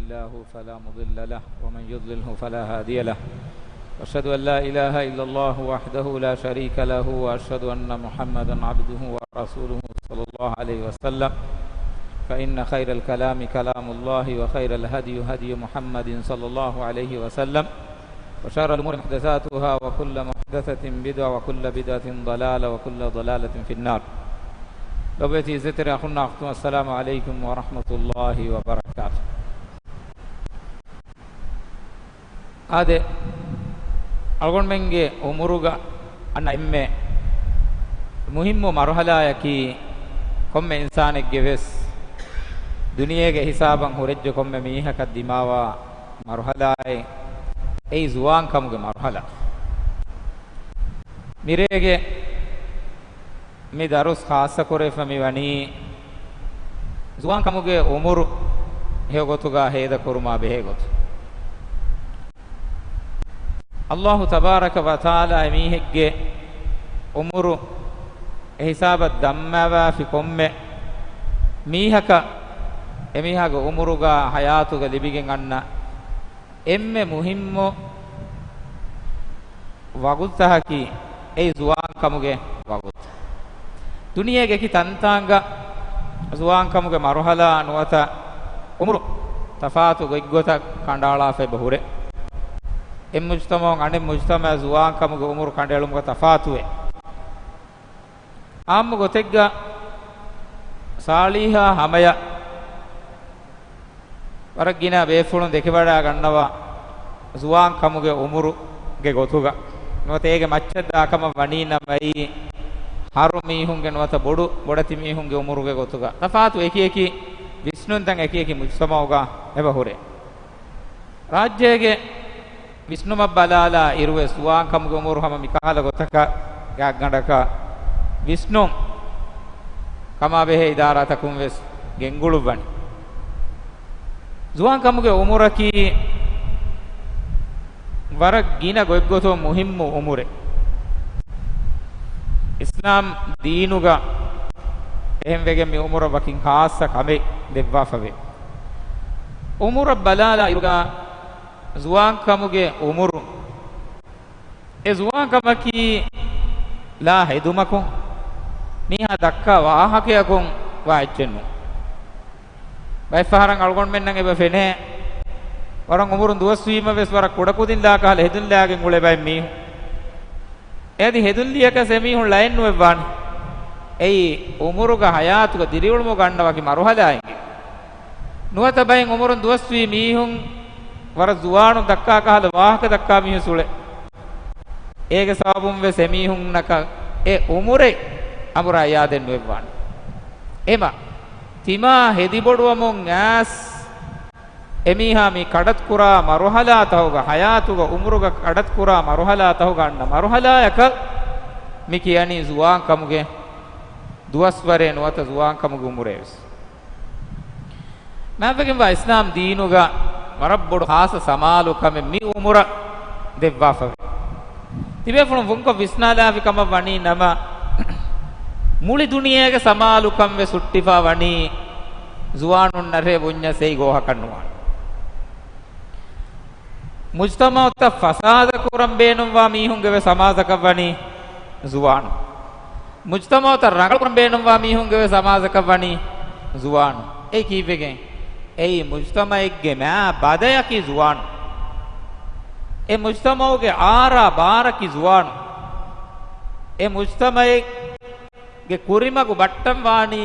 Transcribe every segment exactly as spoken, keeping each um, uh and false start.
الله فلا مضل له، ومن يضلله فلا هادي له. وأشهد أن لا إله إلا الله وحده لا شريك له، وأشهد أن محمدا عبده ورسوله، صلى الله عليه وسلم. فإن خير الكلام كلام الله، وخير الهدي هدي محمد، صلى الله عليه وسلم. وشر الأمور محدثاتها، وكل محدثة بدعة، وكل بدعة ضلالة، وكل ضلالة في النار. ލޮބުވެތި އިއްޒަތްތެރި އަޚުންނާ އުޚްތުން، السلام عليكم ورحمة الله وبركاته. އާދެ، އަޅުގަނޑުމެންގެ އުމުރުގަ އަންނަ އެންމެ މުހިއްމު މަރުހަލާޔަކީ، ކޮންމެ އިންސާނެއްގެ ވެސް ދުނިޔޭގެ ހިސާބަށް ހުރެއްޖެ ކޮންމެ މީހަކަށް ދިމާވާ މަރުހަލާއެއް، އެއީ ޒުވާންކަމުގެ މަރުހަލާ. މިރޭގެ މި ދަރުސް ޚާއްޞަކުރެވިފަ މިވަނީ، ޒުވާންކަމުގެ އުމުރު ހެޔޮ ގޮތުގަ ހޭދަކުރުމާ ބެހޭ ގޮތު. ﷲ ތަބާރަކަ ވަތަޢާލާ އެމީހެއްގެ އުމުރު އެހިސާބަށް ދަންމަވާފި ކޮންމެ މީހަކަށް، އެމީހާގެ އުމުރުގަ ޙަޔާތުގަ ލިބިގެން އަންނަ އެންމެ މުހިއްމު ވަގުތުތަކަކީ އެއީ ޒުވާންކަމުގެ ވަގުތު. ދުނިޔޭގެ އެކި ތަންތާނގަ ޒުވާންކަމުގެ މަރުހަލާ ނުވަތަ އުމުރު ތަފާތު ގޮތްގޮތަށް ކަނޑައަޅާފަ އެބަ ހުރޭ. އެއް މުޖްތަމަޢުން އަނެއް މުޖްތަމަޢަށް ޒުވާންކަމުގެ އުމުރު ކަނޑައެޅުމުގަ ތަފާތުވޭ. އާއްމު ގޮތެއްގަ ސާޅީހާ ހަމަޔަށް ވަރަށް ގިނަ ބޭފުޅުން ދެކެވަޑައިގަންނަވާ ޒުވާން ކަމުގެ އުމުރުގެ ގޮތުގަ. ނުވަތަ އޭގެ މައްޗަށް ދާ ކަމަށް ވަނީ ނަމަ އެއީ ހަރު މީހުންގެ ނުވަތަ ބޮޑު ބޮޑެތި މީހުންގެ އުމުރުގެ ގޮތުގަ. ތަފާތު އެކި އެކި ވިސްނުންތައް އެކި އެކި މުޖްތަމަޢުގަ އެބަ ހުރޭ. ރާއްޖޭގެ ވިސްނުމަށް ބަލާލާ އިރުވެސް، ޒުވާން ކަމުގެ އުމުރު ހަމަ މިކަހަލަ ގޮތަކަށް ގާތްގަނޑަކަށް ވިސްނުން ކަމާބެހޭ އިދާރާތަކުން ވެސް ގެންގުޅުއްވަނީ. ޒުވާން ކަމުގެ އުމުރަކީ ވަރަށް ގިނަ ގޮތްގޮތުން މުހިއްމު އުމުރެއް. އިސްލާމް ދީނުގަ އެހެންވެގެން މި އުމުރަށް ވަކިން ޚާއްޞަ ކަމެއް ދެއްވާފަވޭ. އުމުރަށް ބަލާލާ އިރުގަ ޒުވާންކަމުގެ އުމުރު، އެ ޒުވާންކަމަކީ ލާ ހެދުމަކުން، މީހާ ދައްކާ ވާހަކަޔަކުން ވާ އެއްޗެއް ނޫން. ބައެއްފަހަރަށް އަޅުގަނޑުމެންނަށް އެބަ ފެނޭ، ވަރަށް އުމުރުން ދުވަސްވީމަ ވެސް ވަރަށް ކުޑަކުދިން ލާ ކަހަލަ ހެދުން ލާގެން އުޅޭ ބައެއް މީހުން. އެއަދި ހެދުންލިޔަކަސް އެމީހުން ޅައެއް ނުވެއްވާނެ. އެއީ އުމުރުގަ ހަޔާތުގަ ދިރިއުޅުމުގަ އަންނަ ވަކި މަރުހަލާއެއްގެ. ނުވަތަ ބައެއް އުމުރުން ދުވަސްވީ މީހުން ވަރަށް ޒުވާނުން ދައްކާ ކަހަލަ ވާހަކަ ދައްކާ މީހުން އުޅޭ. އޭގެ ސަބަބުން ވެސް އެމީހުންނަކަށް އެ އުމުރެއް އަނބުރާ އަޔާދެއް ނުވެއްވާނެ. އެމަ ތިމާ ހެދިބޮޑުވަމުން އައިސް އެމީހާ މި ކަޑަތުކުރާ މަރުހަލާތަހުގަ، ހަޔާތުގަ އުމުރުގަ ކަޑަތުކުރާ މަރުހަލާތަހުގަ އަންނަ މަރުހަލާޔަކަށް މި ކިޔަނީ ޒުވާން ކަމުގެ ދުވަސްވަރޭ ނުވަތަ ޒުވާން ކަމުގެ އުމުރޭ ވެސް. މާތްވެގެންވާ އިސްލާމް ދީނުގަ ވަރަށް ބޮޑު ޚާއްޞަ ސަމާލުކަމެއް މި އުމުރަށް ދެއްވާފަވޭ. ތިބޭފުޅުން ފުންކޮށް ވިސްނާލާފި ކަމަށް ވަނީ ނަމަ، މުޅި ދުނިޔޭގެ ސަމާލުކަން ވެސް ހުއްޓިފާ ވަނީ ޒުވާނުންނަށޭ ބުންޏަސް އެއީ ގޯހަކަށް ނުވާނެ. މުޖްތަމަޢުތައް ފަސާދަ ކުރަން ބޭނުންވާ މީހުންގެ ވެސް ސަމާޒަކަށް ވަނީ ޒުވާނު. މުޖްތަމަޢުތައް ރަނގަޅު ކުރަން ބޭނުންވާ މީހުންގެ ވެސް ސަމާޒަކަށް ވަނީ ޒުވާނު. އެއީ ކީއްވެގެން؟ އެއީ މުޖްތަމަޢެއްގެ މާ ބަދަޔަކީ ޒުވާނު. އެ މުޖްތަމަޢުގެ އާރާ ބާރަކީ ޒުވާނު. އެ މުޖްތަމަޢެއްގެ ކުރިމަގު ބައްޓަން ވާނީ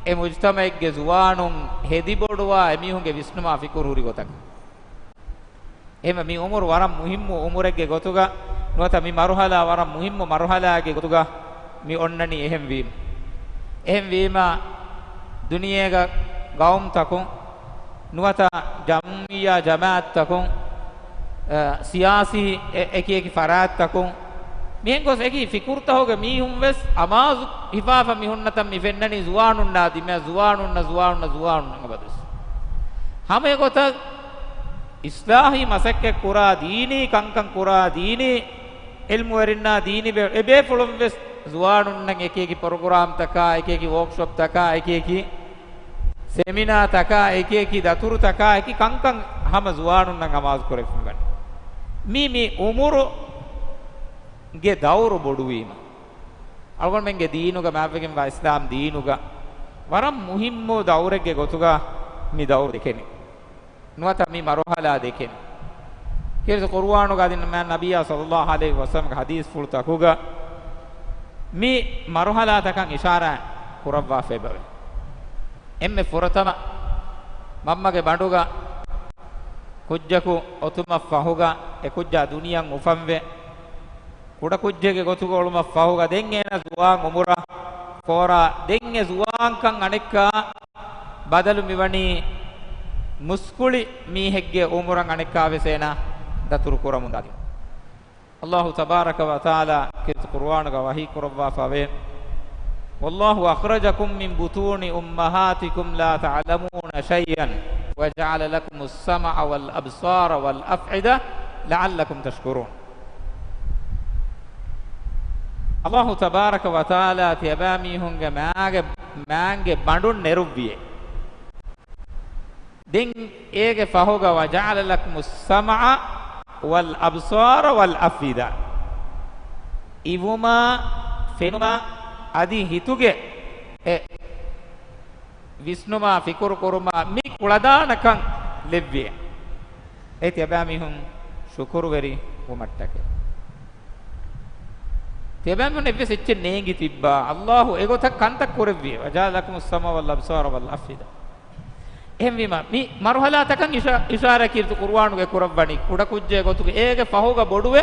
އެ މުޖްތަމަޢެއްގެ ޒުވާނުން ހެދިބޮޑުވާ އެމީހުންގެ ވިސްނުމާ ފިކުރު ހުރި ގޮތަކަށް. އެހެންވެ، މި އުމުރު ވަރަށް މުހިއްމު އުމުރެއްގެ ގޮތުގަ، ނުވަތަ މި މަރުހަލާ ވަރަށް މުހިއްމު މަރުހަލާއެއްގެ ގޮތުގަ މި އޮންނަނީ. އެހެންވީމަ، އެހެންވީމަ، ދުނިޔޭގަ ގައުމުތަކުން ނުވަތަ ޖަމްޢިއްޔާ ޖަމާޢަތްތަކުން، އަ، ސިޔާސީ އެ-، އެކި އެކި ފަރާތްތަކުން މިހެން ގޮސް އެކި ފިކުރުތަކުގެ މީހުން ވެސް އަމާޒު ހިފާފަ މި ހުންނަތަން މި ފެންނަނީ ޒުވާނުންނާ ދިމާ، ޒުވާނުންނަށް، ޒުވާނުންނަށް، ޒުވާނުންނަށް އަބަދުވެސް. ހަމަ އެގޮތަށް އިސްލާހީ މަސައްކަތް ކުރާ ދީނީ، ކަންކަން ކުރާ ދީނީ، ޢިލްމުވެރިންނާ ދީނީ ބޭ-، އެބޭފުޅުން ވެސް ޒުވާނުންނަށް އެކި އެކި ޕްރޮގްރާމްތަކާ، އެކި އެކި ވޯކްޝޮޕްތަކާ، އެކި އެކި ސެމިނާ ތަކާ އެކި އެކި ދަތުރު ތަކާ އެކި ކަންކަން ހަމަ ޒުވާނުންނަށް އަމާޒު ކުރެފި ވަނީ. މީ، މީ އުމުރުގެ ދައުރު ބޮޑުވީމަ. އަޅުގަނޑުމެންގެ ދީނުގަ މާތްވެގެންވާ އިސްލާމް ދީނުގަ ވަރަށް މުހިއްމު ދައުރެއްގެ ގޮތުގަ މި ދައުރު ދެކެނީ. ނުވަތަ މި މަރުހަލާ ދެކެން. ކީރިތި ޤުރުއާނުގަ އަދި މާތް ނަބިއްޔާ ޞައްލައްލާހު ޢަލައިހި ވަސައްލަމްގެ ޙަދީޘްފުޅުތަކުގަ މި މަރުހަލާތަކަށް އިޝާރާތް ކުރައްވާފައިބަވޭ. އެންމެ ފުރަތަމަ މަންމަގެ ބަނޑުގަ ކުއްޖަކު އޮތުމަށް ފަހުގަ އެ ކުއްޖާ ދުނިޔެއަށް އުފަންވެ، ކުޑަކުއްޖެއްގެ ގޮތުގަ އުޅުމަށް ފަހުގަ ދެން އޭނާ ޒުވާން އުމުރަށް ފޯރާ، ދެން އެ ޒުވާންކަން އަނެއްކާ ބަދަލު މިވަނީ މުސްކުޅި މީހެއްގެ އުމުރަށް އަނެއްކާވެސް އޭނާ ދަތުރު ކުރަމުން ދާދިން. ﷲ ތަބާރަކަ ވަތަޢާލާ ކީރިތި ޤުރުއާނުގަ ވަޙީ ކުރައްވާފަވޭ، والله أخرجكم من بطون أمهاتكم لا تعلمون شيئا وجعل لكم السمع والأبصار والأفئدة لعلكم تشكرون. ﷲ ތަބާރަކަ ވަތަޢާލާ ތިޔަބައިމީހުންގެ މާގެ، މާންގެ ބަނޑުން ނެރުއްވިއޭ. ދެން އޭގެ ފަހުގަ وجعل لكم السمع والأبصار والأفئدة. އިވުމާ، ފެނުމާ، އަދި ހިތުގެ އެ ވިސްނުމާ، ފިކުރު ކުރުމާ މި ކުޅަދާނަކަން ލެއްވިއޭ. އެ ތިޔަބައިމީހުން ޝުކުރުވެރި ވުމަށްޓަކައި. ތިޔަބައިމީހުން އެއްވެސް އެއްޗެއް ނޭނގި ތިއްބާ، ﷲ އެގޮތަށް ކަންތައް ކުރެއްވިއޭ. وجعل لكم السمع والأبصار والأفئدة. އެހެންވީމަ، މި މަރުހަލާތަކަށް އިޝާ-، އިޝާރާތް ކީރިތި ޤުރުއާނުގައި ކުރައްވަނީ، ކުޑަކުއްޖެއް ގޮތުގަ އޭގެ ފަހުގަ ބޮޑުވެ،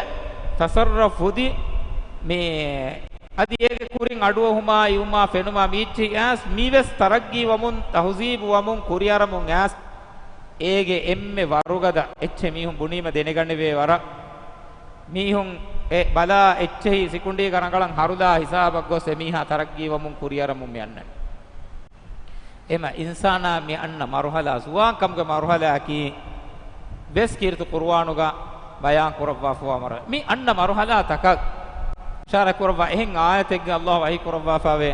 ތަޞައްރަފް ހުދި މި އަދި އޭގެ ކުރިން އަޑުއަހުމާ، އިވުމާ، ފެނުމާ، މީއްޗިހި އައިސް މީވެސް ތަރައްގީވަމުން، ތަހުޒީބުވަމުން، ކުރިއަރަމުން އައިސް އޭގެ އެންމެ ވަރުގަދަ އެއްޗެއް މީހުން ބުނީމަ ދެނެގަނެވޭ ވަރަށް. މީހުން އެ ބަލާ އެއްޗެހި ސިކުނޑީގަ ރަނގަޅަށް ހަރުލާ ހިސާބަށް ގޮސް އެމީހާ ތަރައްގީވަމުން ކުރިއަރަމުން މި އަންނަނީ. އެމަ އިންސާނާ މި އަންނަ މަރުހަލާ، ޒުވާންކަމުގެ މަރުހަލާއަކީ ވެސް ކީރިތި ޤުރުއާނުގަ ބަޔާން ކުރައްވާފަވާ މަރު-، މި އަންނަ މަރުހަލާތަކަށް އިޝާރާތް ކުރައްވާ އެހެން އާޔަތެއްގަ ﷲ ވަޙީ ކުރައްވާފަވޭ،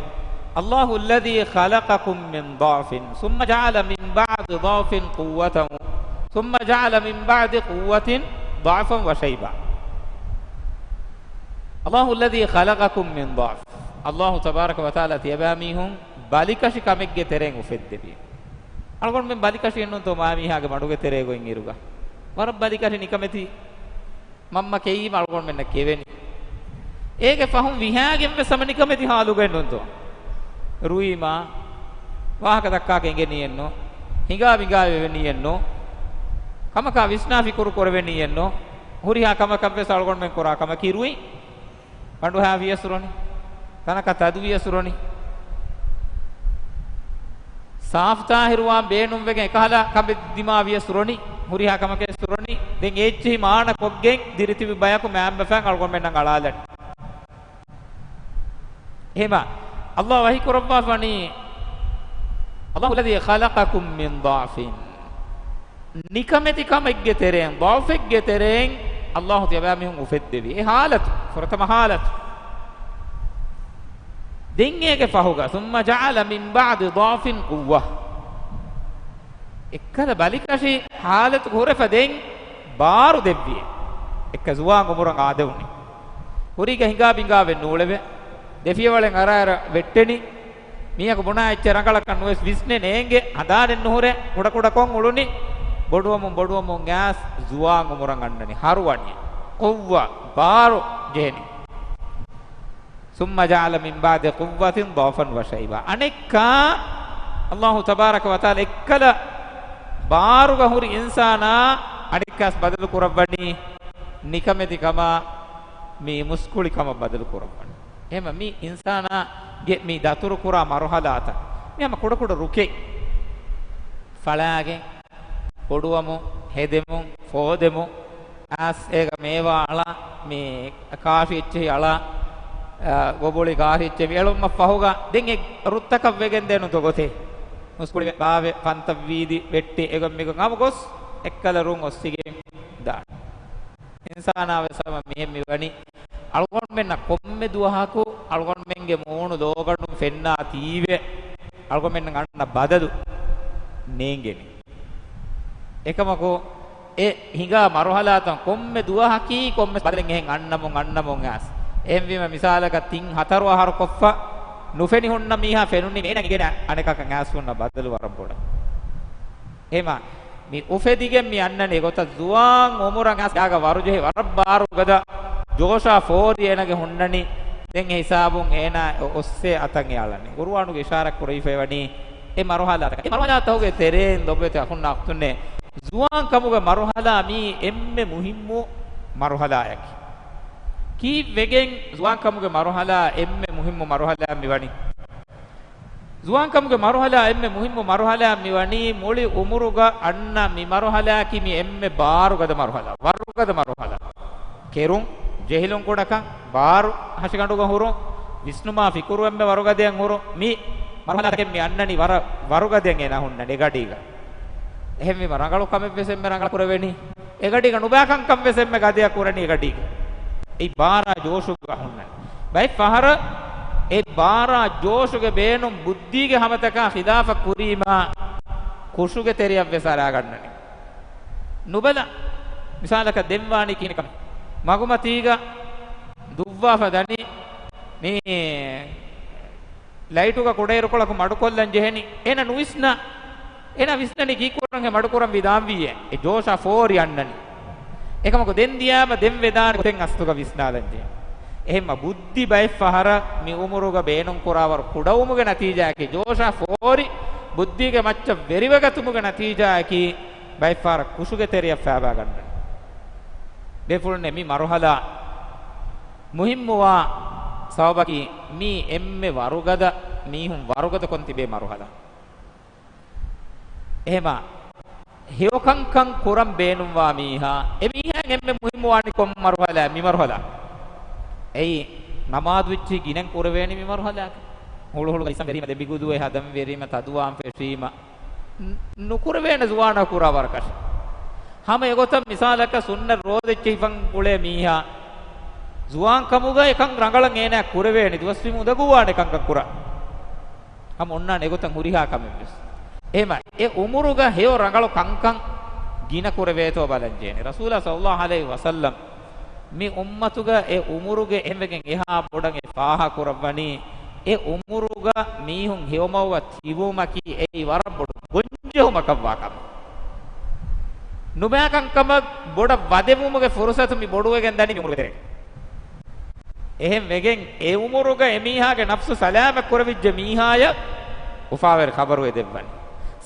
الله الذي خلقكم من ضعف ثم جعل من بعد ضعف قوة ثم جعل من بعد قوة ضعفا وشيبة. الله الذي خلقكم من ضعف. ﷲ ތަބާރަކަ ވަތަޢާލާ ތިޔަބައިމީހުން ބަލިކަށި ކަމެއްގެ ތެރެއިން އުފެއްދެވި. އަޅުގަނޑުމެން ބަލިކަށިއެއްނުންތޯ މާމީހާގެ ބަނޑުގެ ތެރޭ ގޮތް އިރުގަ؟ ވަރަށް ބަލިކަށި ނިކަމެތި މަންމަ ކެއީމަ އަޅުގަނޑުމެންނަށް ކެވެނީ. އޭގެ ފަހުން ވިހާގެން ވެސް ހަމަ ނިކަމެތި ހާލުގައެއްނުންތޯ؟ ރުއީމާ، ވާހަކަ ދައްކާކަށް އެނގެނީއެއްނު، ހިނގާ ބިނގާ ވެވެނީއެއްނު، ކަމަކާ ވިސްނާ ފިކުރު ކުރެވެނީއެއްނު، ހުރިހާ ކަމަކަށް ވެސް އަޅުގަނޑުމެން ކުރާ ކަމަކީ ރުއިން. ބަނޑު ހާ ވިޔަސް ރޮނި. ތަނަކަށް ތަދު ވިޔަސް ރޮނި. ސާފުތާހިރުވާން ބޭނުންވެގެން އެކަހަލަ ކަމެއް ދިމާ ވިޔަސް ރޮނި. ހުރިހާ ކަމަކަށް ވެސް ރޮނި. ދެން އެއްޗެހި މާނަ ކޮށްގެން ދިރިތިބި ބަޔަކު މައިންބަފައިން އަޅުގަނޑުމެންނަށް އަޅާލަން. އެހެމަ، ﷲ ވަޙީ ކުރައްވާފަނީ، الله الذي خلقكم من ضعف. ނިކަމެތި ކަމެއްގެ ތެރެއިން، ޟަޢުފެއްގެ ތެރެއިން ﷲ ތިޔަބައިމީހުން އުފެއްދެވި. އެ ޙާލަތު، ފުރަތަމަ ޙާލަތު. ދެން އޭގެ ފަހުގަ، ثم جعل من بعد ضعف قوة. އެއްކަލަ ބަލިކަށި ޙާލަތު ހުރެފަ ދެން ބާރު ދެއްވި. އެއްކަ ޒުވާން އުމުރަށް އާދެވުނީ. ހުރީގަ ހިނގާ ބިނގާވެ ނޫޅެވެ. ދެފިޔަވަޅެއް އަރާއިރަށް ވެއްޓެނީ. މީހަކު ބުނާ އެއްޗެއް ރަނގަޅަކަށް ނުވެސް ވިސްނެ ނޭނގެ ހަނދާނެއް ނުހުރެ ކުޑަކުޑަކޮށް އުޅުނީ. ބޮޑުވަމުން ބޮޑުވަމުން އައިސް ޒުވާން އުމުރަށް އަންނަނީ. ހަރުވަނީ. ޤުއްވަ ބާރު ޖެހެނީ. ثم جعل من بعد قوة ضعفا وشيبة. އަނެއްކާ ﷲ ތަބާރަކަ ވަތަޢާލާ އެއްކަލަ ބާރުގަ ހުރި އިންސާނާ އަނެއްކާސް ބަދަލު ކުރައްވަނީ ނިކަމެތި ކަމާ މި މުސްކުޅި ކަމަށް ބަދަލު ކުރައްވަނީ. އެހެމަ މި އިންސާނާގެ މި ދަތުރު ކުރާ މަރުޙަލާތައް މި ހަމަ ކުޑަކުޑަ ރުކެއް. ފަޅާގެން ބޮޑުވަމުން، ހެދެމުން، ފޯދެމުން، އައިސް އޭގަ މޭވާ އަޅާ، މި ކާފި އެއްޗެހި އަޅާ، އަ، ގޮބުޅި ކާފި އެއްޗެހި މި އެޅުމަށް ފަހުގަ ދެން އެ ރުއްތަކަށް ވެގެން ދޭނުތޯ ގޮތެއް. މުސްކުޅި ބާވެ ފަންތައް ވީދި ވެއްޓި އެގޮތް މިގޮތް ހަމަ ގޮސް އެއްކަލަ ރުން އޮއްސިގެން ދާނެ. އިންސާނާ ވެސް ހަމަ މިހެން މިވަނީ. އަޅުގަނޑުމެންނަށް ކޮންމެ ދުވަހަކު އަޅުގަނޑުމެންގެ މޫނު ލޯގަނޑުން ފެންނާ ތީވެ، އަޅުގަނޑުމެން އަންނަ ބަދަލު. ނޭނގެނީ. އެކަމަކު އެ ހިނގާ މަރުހަލާތައް ކޮންމެ ދުވަހަކީ ކޮންމެސް ބަދަލެއް އެހެން އަންނަމުން އަންނަމުން އައިސް. އެހެންވީމަ މިސާލަކަށް ތިން ހަތަރު އަހަރު ކޮށްފަ ނުފެނި ހުންނަ މީހާ ފެނުނީ އޭނަ އިނގޭނެ އަނެކަކަށް އައިސް ހުންނަ ބަދަލު ވަރަށް ބޮޑަށް. އެހެމަ މި އުފެދިގެން މި އަންނަނީ އެގޮތަށް ޒުވާން އުމުރަށް އައިސް އެއާގަ ވަރުޖެހި ވަރަށް ބާރުގަދަ ޖޯޝާ ފޯރި އޭނަގެ ހުންނަނީ. ދެން އެ ހިސާބުން އޭނާ އޮއްސޭ އަތަށް އެ އަޅަނީ. ޤުރުއާނުގެ އިޝާރާތް ކުރެވިފައި ވަނީ އެ މަރުހަލާތަކަށް. އެ މަރުހަލާތަކުގެ ތެރެއިން ލޮބުވެތި އަޚުންނާ އުޚްތުންނޭ، ޒުވާން ކަމުގެ މަރުހަލާ މީ އެންމެ މުހިއްމު މަރުހަލާއަކީ. ކީއްވެގެން ޒުވާން ކަމުގެ މަރުހަލާ އެންމެ މުހިއްމު މަރުހަލާއަށް މިވަނީ؟ ޒުވާން ކަމުގެ މަރުހަލާ އެންމެ މުހިއްމު މަރުހަލާއަށް މިވަނީ މުޅި އުމުރުގަ އަންނަ މި މަރުހަލާއަކީ މި އެންމެ ބާރުގަދަ މަރުހަލާ، ވަރުގަދަ މަރުހަލާ. ކެރުން، ޖެހިލުން ކުޑަކަން، ބާރު ހަށިގަނޑުގަ ހުރުން، ވިސްނުމާ ފިކުރު އެންމެ ވަރުގަދައަށް ހުރުން، މި މަރުހަލާތަކެއް މި އަންނަނީ ވަރަށް ވަރުގަދައަށް އޭނާ ހުންނަނީ އެގަޑީގަ. އެހެންވީމަ ރަނގަޅު ކަމެއްވެސް އެންމެ ރަނގަޅަށް ކުރެވެނީ އެގަޑީގަ، ނުބާ ކަންކަންވެސް އެންމެ ގަދަޔަށް ކުރަނީ އެގަޑީގަ. އެއީ ބާރާ ޖޯޝުގަ ހުންނަނީ. ބައެއް ފަހަރަށް އެ ބާރާ ޖޯޝުގެ ބޭނުން ބުއްދީގެ ހަމަތަކާ ޚިލާފަށް ކުރީމާ ކުށުގެ ތެރެއަށްވެސް އަރާގަންނަނީ. ނުބަލަ، މިސާލަކަށް ދެން ވާނީ ކިހިނެއް ކަމެއް. މަގުމަތީގަ ދުއްވާފަ ދަނީ މި ލައިޓުގަ ކުޑައިރުކޮޅަކު މަޑުކޮށްލަން ޖެހެނީ. އޭނަ ނުވިސްނާ. އޭނަ ވިސްނަނީ ކީއްކުރަން ހޭ މަޑުކުރަން ވިދާންވީއޭ. އެ ޖޯޝާ ފޯރި އަންނަނީ. އެކަމަކު ދެން ދިޔާމަ ދެން ވެދާނެ ގޮތެއް އަސްލުގަ ވިސްނާލަން ޖެހޭ. އެހެންމަ ބުއްދި ބައެއް ފަހަރަށް މި އުމުރުގަ ބޭނުންކުރާވަރު ކުޑަވުމުގެ ނަތީޖާއަކީ، ޖޯޝާ ފޯރި ބުއްދީގެ މައްޗަށް ވެރިވެގަތުމުގެ ނަތީޖާއަކީ، ބައެއް ފަހަރަށް ކުށުގެ ތެރެއަށް ފައިބާގަންނަނީ. ބޭފުޅުންނޭ މި މަރުހަލާ މުހިއްމުވާ ސަބަބަކީ މީ އެންމެ ވަރުގަދަ، މީހުން ވަރުގަދަކޮށް ތިބޭ މަރުހަލާ. އެހެމަ ހެޔޮކަންކަން ކުރަން ބޭނުންވާ މީހާ، އެ މީހާއަށް އެންމެ މުހިއްމުވާނީ ކޮން މަރުހަލާ؟ މި މަރުހަލާ. އެއީ ނަމާދު ވިއްޗި ގިނައިން ކުރެވޭނީ މި މަރުހަލާގަ. ހުޅުހުޅު އިސްނަން ވެރީމަ، ދެން ބިގުދުވެ ހަދަން ވެރީމަ، ތަދުވާން ފެށީމަ، ނު-، ނުކުރެވޭނެ ޒުވާނާ ކުރާ ވަރަކަށް. ހަމަ އެގޮތަށް މިސާލަކަށް ސުންނަ ރޯދަ އެއްޗެހިފަން އުޅޭ މީހާ، ޒުވާން ކަމުގަ އެކަން ރަނގަޅަށް އޭނާ ކުރެވޭނެ، ދުވަސްވީމަ އުނދަގޫވާނެ ކަންކަން ކުރާ. ހަމަ އޮންނާނެ އެގޮތަށް ހުރިހާ ކަމެއްވެސް. އެހެމަ އެ އުމުރުގަ ހެޔޮ ރަނގަޅު ކަންކަން ގިނަ ކުރެވޭތޯ ބަލަން ޖެހޭނެ. ރަސޫލާ ޞައްލަﷲ ޢަލައިހި ވަސައްލަމް މި އުއްމަތުގަ އެ އުމުރުގެ އެހެންވެގެން އެހާ ބޮޑަށް އެ ފާހަގަކުރައްވަނީ، އެ އުމުރުގަ މީހުން ހެޔޮމަގުގަ ތިބުމަކީ އެއީ ވަރަށް ބޮޑު ގޮންޖެހުމަކަށްވާ ކަމެއް. ނުބައި ކަންކަމަށް ބޮޑަށް ވަދެވުމުގެ ފުރުސަތު މި ބޮޑުވެގެން ދަނީ މި އުމުރުގެ ތެރޭގަ. އެހެން ވެގެން އެ އުމުރުގަ އެމީހާގެ ނަފްސު ސަލާމަތް ކުރެވިއްޖެ މީހާޔަށް އުފާވެރި ޚަބަރު އެ ދެއްވަނީ.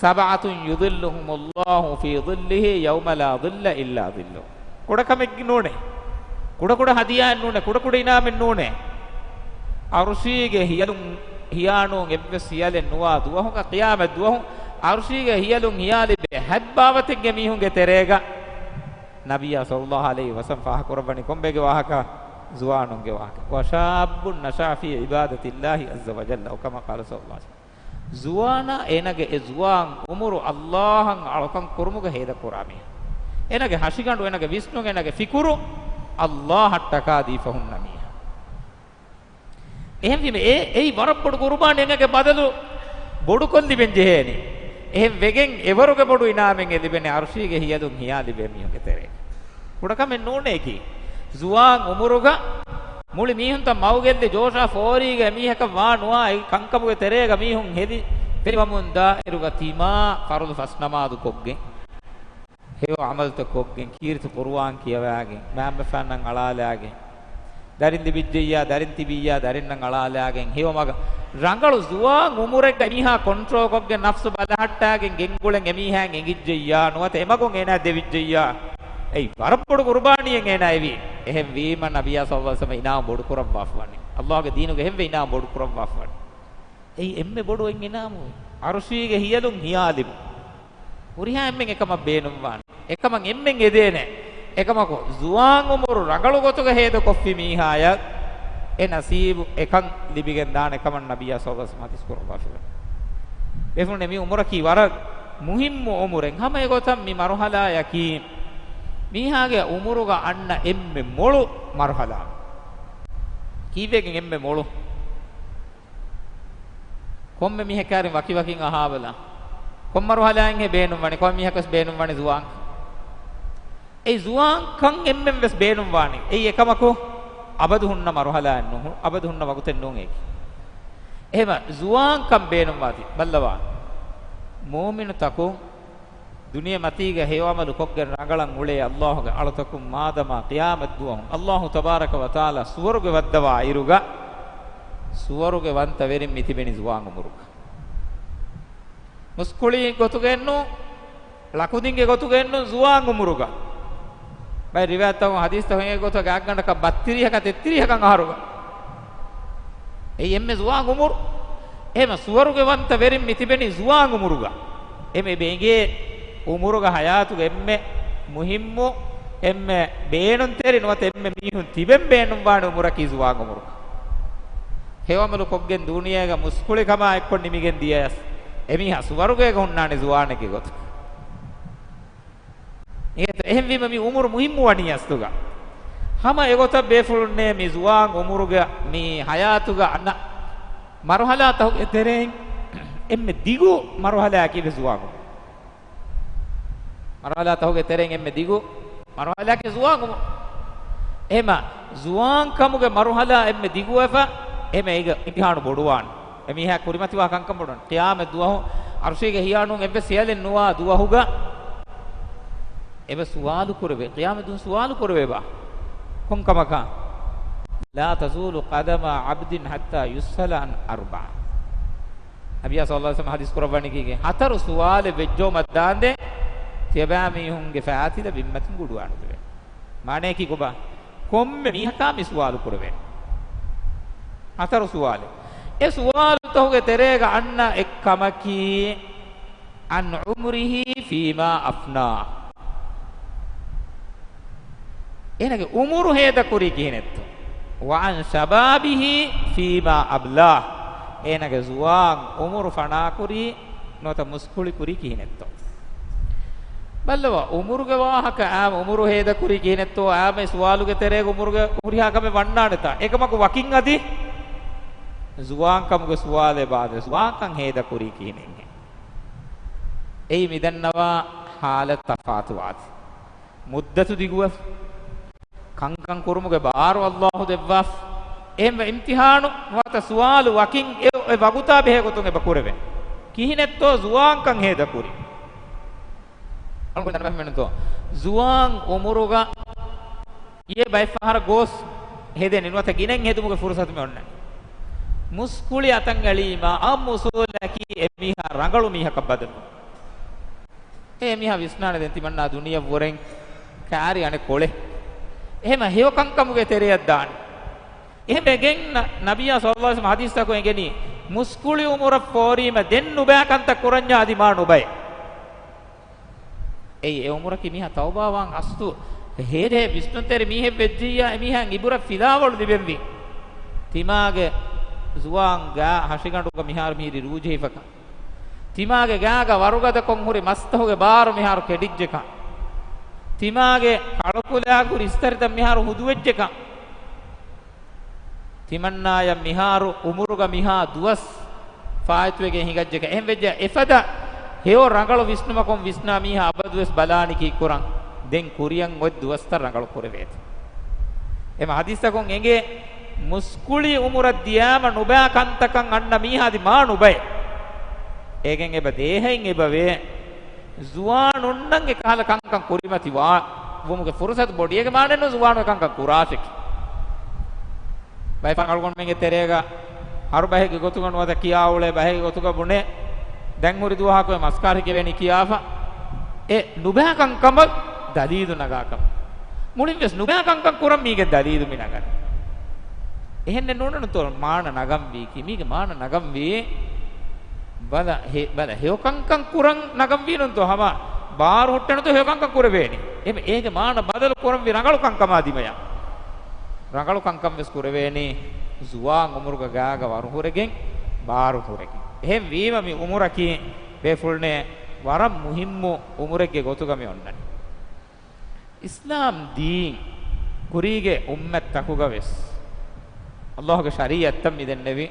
سبعة يظلهم الله في ظله يوم لا ظل إلا ظله. ކުޑަކަމެއް ނޫނޭ. ކުޑަކުޑަ ހަދިޔާއެއް ނޫނޭ. ކުޑަކުޑަ އިނާމެއް ނޫނޭ. އަރުޝީގެ ހިޔަލުން ހިޔާނޫން އެއްވެސް ހިޔަލެއް ނުވާ ދުވަހުގަ، ޤިޔާމަތް ދުވަހު އަރުޝީގެ ހިޔަލުން ހިޔާލިބޭ ހަތް ބާވަތެއްގެ މީހުންގެ ތެރޭގަ ނަބިއްޔާ ޞައްލަﷲ ޢަލައިހި ވަސައްލަމަ ފާހަގަކުރައްވަނީ ކޮންބޭގެ ވާހަކަ؟ ޒުވާނުންގެ ވާހަކަ. وشاب نشأ في عبادة الله عز وجل، أو كما قال صلى الله عليه وسلم. ޒުވާނާ އޭނަގެ އެ ޒުވާން އުމުރު ﷲ އަށް އަޅުކަން ކުރުމުގަ ހޭދަކުރާ މީހާ. އޭނަގެ ހަށިގަނޑު، އޭނަގެ ވިސްނުން، އޭނަގެ ފިކުރު ﷲ އަށް ޓަކާ ދީފަ ހުންނަ މީހާ. އެހެންވީމަ އެ، އެއީ ވަރަށް ބޮޑު ޤުރުބާނެއް، އޭނަގެ ބަދަލު ބޮޑުކޮށް ލިބެން ޖެހޭނީ. އެހެން ވެގެން އެވަރުގެ ބޮޑު އިނާމެއް އެ ލިބެނީ އަރުޝީގެ ހިޔަލުން ހިޔާ ލިބޭ މީހުންގެ ތެރޭގަ. ކުޑަކަމެއް ނޫނޭ އެކީ. ޒުވާން އުމުރުގަ މުޅި މީހުންތައް މަގުގެއްލި ޖޯޝާ ފޯރީގެ މީހަކަށް ވާ ނުވާ އެ ކަންކަމުގެ ތެރޭގަ މީހުން ހެދި ފެނިވަމުންދާ އިރުގަ ތިމާ ފަރުޟު ފަސް ނަމާދު ކޮށްގެން، ހެޔޮ ޢަމަލުތައް ކޮށްގެން، ކީރިތި ޤުރުއާން ކިޔަވާގެން، މައިންބަފައިންނަށް އަޅާލާގެން، ދަރިން ލިބިއްޖެއްޔާ، ދަރިން ތިބިއްޔާ، ދަރިންނަށް އަޅާލާގެން، ހެޔޮ މަގަށް ރަނގަޅު ޒުވާން އުމުރެއްގަ އެމީހާ ކޮންޓްރޯލްކޮށްގެން، ނަފްސު ބަލަހައްޓާގެން، ގެންގުޅެން އެމީހާއަށް އެނގިއްޖެއްޔާ، ނުވަތަ އެމަގުން އޭނާ ދެވިއްޖެއްޔާ، އެއީ ވަރަށް ބޮޑު ޤުރުބާނީއެއް އޭނާ އެވީ. އެހެންވީމަ ނަބިއްޔާ ޞައްލަﷲ ޢަލައިހި ވަސައްލަމަ އިނާމު ބޮޑުކުރައްވާފަވަނީ. ﷲގެ ދީނުގެ އެހެންވެ އިނާމު ބޮޑުކުރައްވާފަވަނީ. އެއީ އެންމެ ބޮޑު އެއް އިނާމު. އަރުޝީގެ ހިޔަލުން ހިޔާލިބު. ހުރިހާ އެންމެން އެކަމަށް ބޭނުންވާނެ. އެކަމަށް އެންމެން އެދޭނެ. އެކަމަކު، ޒުވާން އުމުރު ރަނގަޅު ގޮތުގަ ހޭދަކޮށްފި މީހާޔަށް އެ ނަސީބު އެކަން ލިބިގެން ދާނެ ކަމަށް ނަބިއްޔާ ޞައްލަﷲ ޢަލައިހި ވަސައްލަމަ ޙަދީޘް ކުރައްވާފި ވަނީ. ބޭފުޅުންނޭ މި އުމުރަކީ ވަރަށް މުހިއްމު އުމުރެއް. ހަމަ އެގޮތަށް މި މަރުޙަލާޔަކީ މީހާގެ އުމުރުގަ އަންނަ އެންމެ މޮޅު މަރުޙަލާ. ކީއްވެގެން އެންމެ މޮޅު؟ ކޮންމެ މީހަކާރިން ވަކިވަކިން އަހާބަލަ. ކޮން މަރުހަލާއެއްހޭ ބޭނުންވަނީ؟ ކޮން މީހަކަސް ބޭނުންވަނީ ޒުވާން؟ އެއީ ޒުވާންކަން އެންމެން ވެސް ބޭނުންވާނީ. އެއީ އެކަމަކު، އަބަދު ހުންނަ މަރުހަލާއެއް ނޫން، އަބަދު ހުންނަ ވަގުތެއް ނޫން އެއީ. އެހެމަ ޒުވާންކަން ބޭނުންވާތީ. ބައްލަވާ، މުއުމިނުތަކުން ދުނިޔެމަތީގަ ހެޔޮއަމަލު ކޮށްގެން ރަނގަޅަށް އުޅޭ އައްލާހުގެ އަޅުތަކުން މާދަމާ ޤިޔާމަތް ދުވަހު އައްލާހު ތަބާރަކަ ވަތަޢާލާ ސުވަރުގެ ވައްދަވާ އިރުގަ، ސުވަރުގެ ވަންތަ ވެރިން މި ތިބެނީ ޒުވާން އުމުރުގަ. މުސްކުޅި ގޮތުގައެއްނު، ޅަކުދިންގެ ގޮތުގައެއްނު، ޒުވާން އުމުރުގަ. ބައެއް ރިވާޔަތްތަކުން ހަދީސްތަކުން އެ ގޮތަށް ގާތްގަނޑަކަށް ބައްތިރީހަކަށް ތެއްތިރީހަކަށް އަހަރުގަ. އެއީ އެންމެ ޒުވާން އުމުރު. އެހެމަ ސުވަރުގެ ވަންތަ ވެރިން މި ތިބެނީ ޒުވާން އުމުރުގަ. އެމެ އެބަ އެނގޭ އުމުރުގަ ހަޔާތުގެ އެންމެ މުހިއްމު، އެންމެ ބޭނުންތެރި ނުވަތަ އެންމެ މީހުން ތިބެން ބޭނުންވާނެ އުމުރަކީ ޒުވާން އުމުރު. ހެޔޮއަމަލު ކޮށްގެން ދޫނިޔޭގަ މުސްކުޅިކަމާ އެއްކޮށް ނިމިގެން ދިޔަޔަސް، އެމީހާ ސުވަރުގޭގަ ހުންނާނެ ޒުވާނެއްގެ ގޮތުގަ. އެހެންވީމަ މި އުމުރު މުހިއްމުވަނީ އަސްލުގަ. ހަމަ އެގޮތަށް ބޭފުޅުންނޭ މި ޒުވާން އުމުރުގަ މި ހަޔާތުގަ އަންނަ މަރުހަލާތަކުގެ ތެރެއިން އެންމެ ދިގު މަރުހަލާއަކީ ވެސް ޒުވާން އުމުރު. މަރުހަލާތަކުގެ ތެރެއިން އެންމެ ދިގު މަރުހަލާއަކީ ޒުވާން އުމުރު. އެހެމަ ޒުވާން ކަމުގެ މަރުހަލާ އެންމެ ދިގުވެފަ، އެހެމަ އޭގެ އިމްތިހާނު ބޮޑުވާނެ. އެމީހާ ކުރިމަތިވާ ކަންކަން ބޮޑުވާނެ. ޤިޔާމަތް ދުވަހު އަރުޝީގެ ހިޔާނުން އެއްވެސް ހެޔަލެއް ނުވާ ދުވަހުގަ އެބަ ސުވާލު ކުރެވޭ. ޤިޔާމަތް ދުވަހު ސުވާލު ކުރެވޭ ބާ. ކޮން ކަމަކާ؟ لا تزول قدما عبد حتى يسأل عن أربع. ނަބިއްޔާ ޞައްލަﷲު ޢަލައިހި ވަސައްލަމަ ޙަދީޘް ކުރައްވަނީ ކީކޭ؟ ހަތަރު ސުވާލެއް ވެއްޖައުމަށް ދާންދެން ތިޔަބައިމީހުންގެ ފައިތިލަ ބިންމަތިން ގުޑުވާނުދެވޭ. މާނަޔަކީ ކޮބާ؟ ކޮންމެ މީހަކާ މި ސުވާލު ކުރެވޭ. ހަތަރު ސުވާލެއް. އެ ސުވާލުތަކުގެ ތެރޭގަ އަންނަ އެއްކަމަކީ، عن عمره فيما أفناه. އޭނަގެ އުމުރު ހޭދަކުރީ ކިހިނެއްތޯ؟ وعن شبابه فيما أبلاه. އޭނަގެ ޒުވާން އުމުރު ފަނާކުރީ ނުވަތަ މުސްކުޅިކުރީ ކިހިނެއްތޯ؟ ބައްލަވާ، އުމުރުގެ ވާހަކަ އާ އުމުރު ހޭދަކުރީ ކިހިނެއްތޯ؟ އާ މި ސުވާލުގެ ތެރޭގަ އުމުރުގެ ހުރިހާ ކަމެއް ވަންނާނެތާ؟ އެކަމަކު ވަކިން އަދި ޒުވާންކަމުގެ ސުވާލެއް ބާދެ، ޒުވާންކަން ހޭދަކުރީ ކިހިނެއްހޭ؟ އެއީ މިދަންނަވާ ހާލަތު ތަފާތުވާތި. މުއްދަތު ދިގުވެފަ، ކަންކަން ކުރުމުގެ ބާރު އައްލާހު ދެއްވާފަ. އެހެންވެ އިމްތިހާނު ނުވަތަ ސުވާލު ވަކިން އެ، އެ ވަގުތާ ބެހޭ ގޮތުން އެބަ ކުރެވޭ. ކިހިނެއްތޯ ޒުވާންކަން ހޭދަކުރީ؟ އަޅުގަނޑު ދަންނަވަން މިނުތޯ؟ ޒުވާން އުމުރުގަ އިއްޔެ ބައެއް ފަހަރަށް ގޯސް ހެދެނީ ނުވަތަ ގިނައިން ހެދުމުގެ ފުރުސަތު މި އޮންނަނީ. މުސްކުޅި އަތަށް އެޅީމާ އާއްމު އުސޫލަކީ އެމީހާ ރަނގަޅު މީހަކަށް ބަދަލު. އެ މީހާ ވިސްނާނެ ދެން ތިމަންނާ ދުނިޔެ ވުރެން ކާރި އަނެއް ކޮޅެއް. އެހެމަ ހެޔޮ ކަންކަމުގެ ތެރެއަށް ދާނެ. އެހެމަ އެގެން ނަ-، ނަބިއްޔާ ޞައްލަﷲު ޢަލައިހި ވަސައްލަމަ ޙަދީޘްތަކުން އެނގެނީ، މުސްކުޅި އުމުރަށް ފޯރީމަ ދެން ނުބައި ކަންތައް ކުރަންޏާ އަދި މާ ނުބައެއް. އެއީ އެ އުމުރަކީ މީހާ ތައުބާވާން އަސްލު ހޭދޭ ވިސްނުންތެރި މީހެއް ވެއްޖިއްޔާ އެމީހާއަށް އިބުރަތް ފިލާވަޅު ލިބެންވީ. ތިމާގެ ޒުވާން ގާ ހަށިގަނޑުގަ މިހާރު މީރި ރޫޖެހިފަކަން. ތިމާގެ ގާގަ ވަރުގަދަކޮށް ހުރި މަސްތަހުގެ ބާރު މިހާރު ކެޑިއްޖެކަން. ތިމާގެ ކަޅުކުލާގު ހުރި އިސްތަށިތައް މިހާރު ހުދުވެއްޖެކަން. ތިމަންނާޔަށް މިހާރު އުމުރުގަ މިހާ ދުވަސް ފާއިތުވެގެން ހިނގައްޖެކަން. އެހެން ވެއްޖެ އެފަދަ ހެޔޮ ރަނގަޅު ވިސްނުމަކުން ވިސްނާ މީހާ އަބަދުވެސް ބަލާނީ ކީއްކުރަން؟ ދެން ކުރިއަށް އޮތް ދުވަސްތައް ރަނގަޅު ކުރެވޭތި. އެމަ ހަދީސްތަކުން އެނގޭ، މުސްކުޅި އުމުރަށް ދިޔާމަ ނުބައި ކަންތަކަށް އަންނަ މީހާ އަދި މާ ނުބައެއް. އޭގެން އެބަ ދޭހައިން އެބަވޭ. ޒުވާނުންނަށް އެކަހަލަ ކަންކަން ކުރިމަތި ވާ-، ވުމުގެ ފުރުސަތު ބޮޑި. އޭގެ މާނައެއްނު ޒުވާނު އެކަންކަން ކުރާށެކި. ބައެއް ފަހަރު އަޅުގަނޑުމެންގެ ތެރޭގަ ހަރު ބަހެއްގެ ގޮތުގަ ނުވަތަ ކިޔާ އުޅޭ ބަހެއްގެ ގޮތުގަ ބުނޭ، ދެން ހުރި ދުވަހަކު އެ މަސްކާރި ކެވެނީ ކިޔާފަ، އެ ނުބައި ކަންކަމަށް ދަލީލު ނަގާކަމަށް. މުޅިން ވެސް ނުބައި ކަންކަން ކުރަން މީގެ ދަލީލު މި ނަގަނީ. އެހެންނެއް ނޫންނުތޯ މާނަ ނަގަންވީކީ. މީގެ މާނަ ނަގަންވީ، ބަލަ ހެ-، ބަލަ ހެޔޮ ކަންކަން ކުރަން ނަގަންވީ ނޫންތޯ ހަމަ ބާރު ހުއްޓެނުތޯ ހެޔޮ ކަންކަން ކުރެވޭނީ. އެހެން އޭގެ މާނަ ބަދަލު ކުރަންވީ ރަނގަޅު ކަންކަމާ ދިމަޔަށް. ރަނގަޅު ކަންކަން ވެސް ކުރެވޭނީ ޒުވާން އުމުރުގަ ގާގަ ވަރު ހުރެގެން، ބާރު ހުރެގެން. އެހެން ވީމަ މި އުމުރަކީ ބޭފުޅުންނޭ ވަރަށް މުހިއްމު އުމުރެއްގެ ގޮތުގަ މި އޮންނަނީ. އިސްލާމް ދީން ކުރީގެ އުއްމަތްތަކުގަ ވެސް އައްލާހުގެ ޝަރީއަތްތައް މި ދެންނެވި.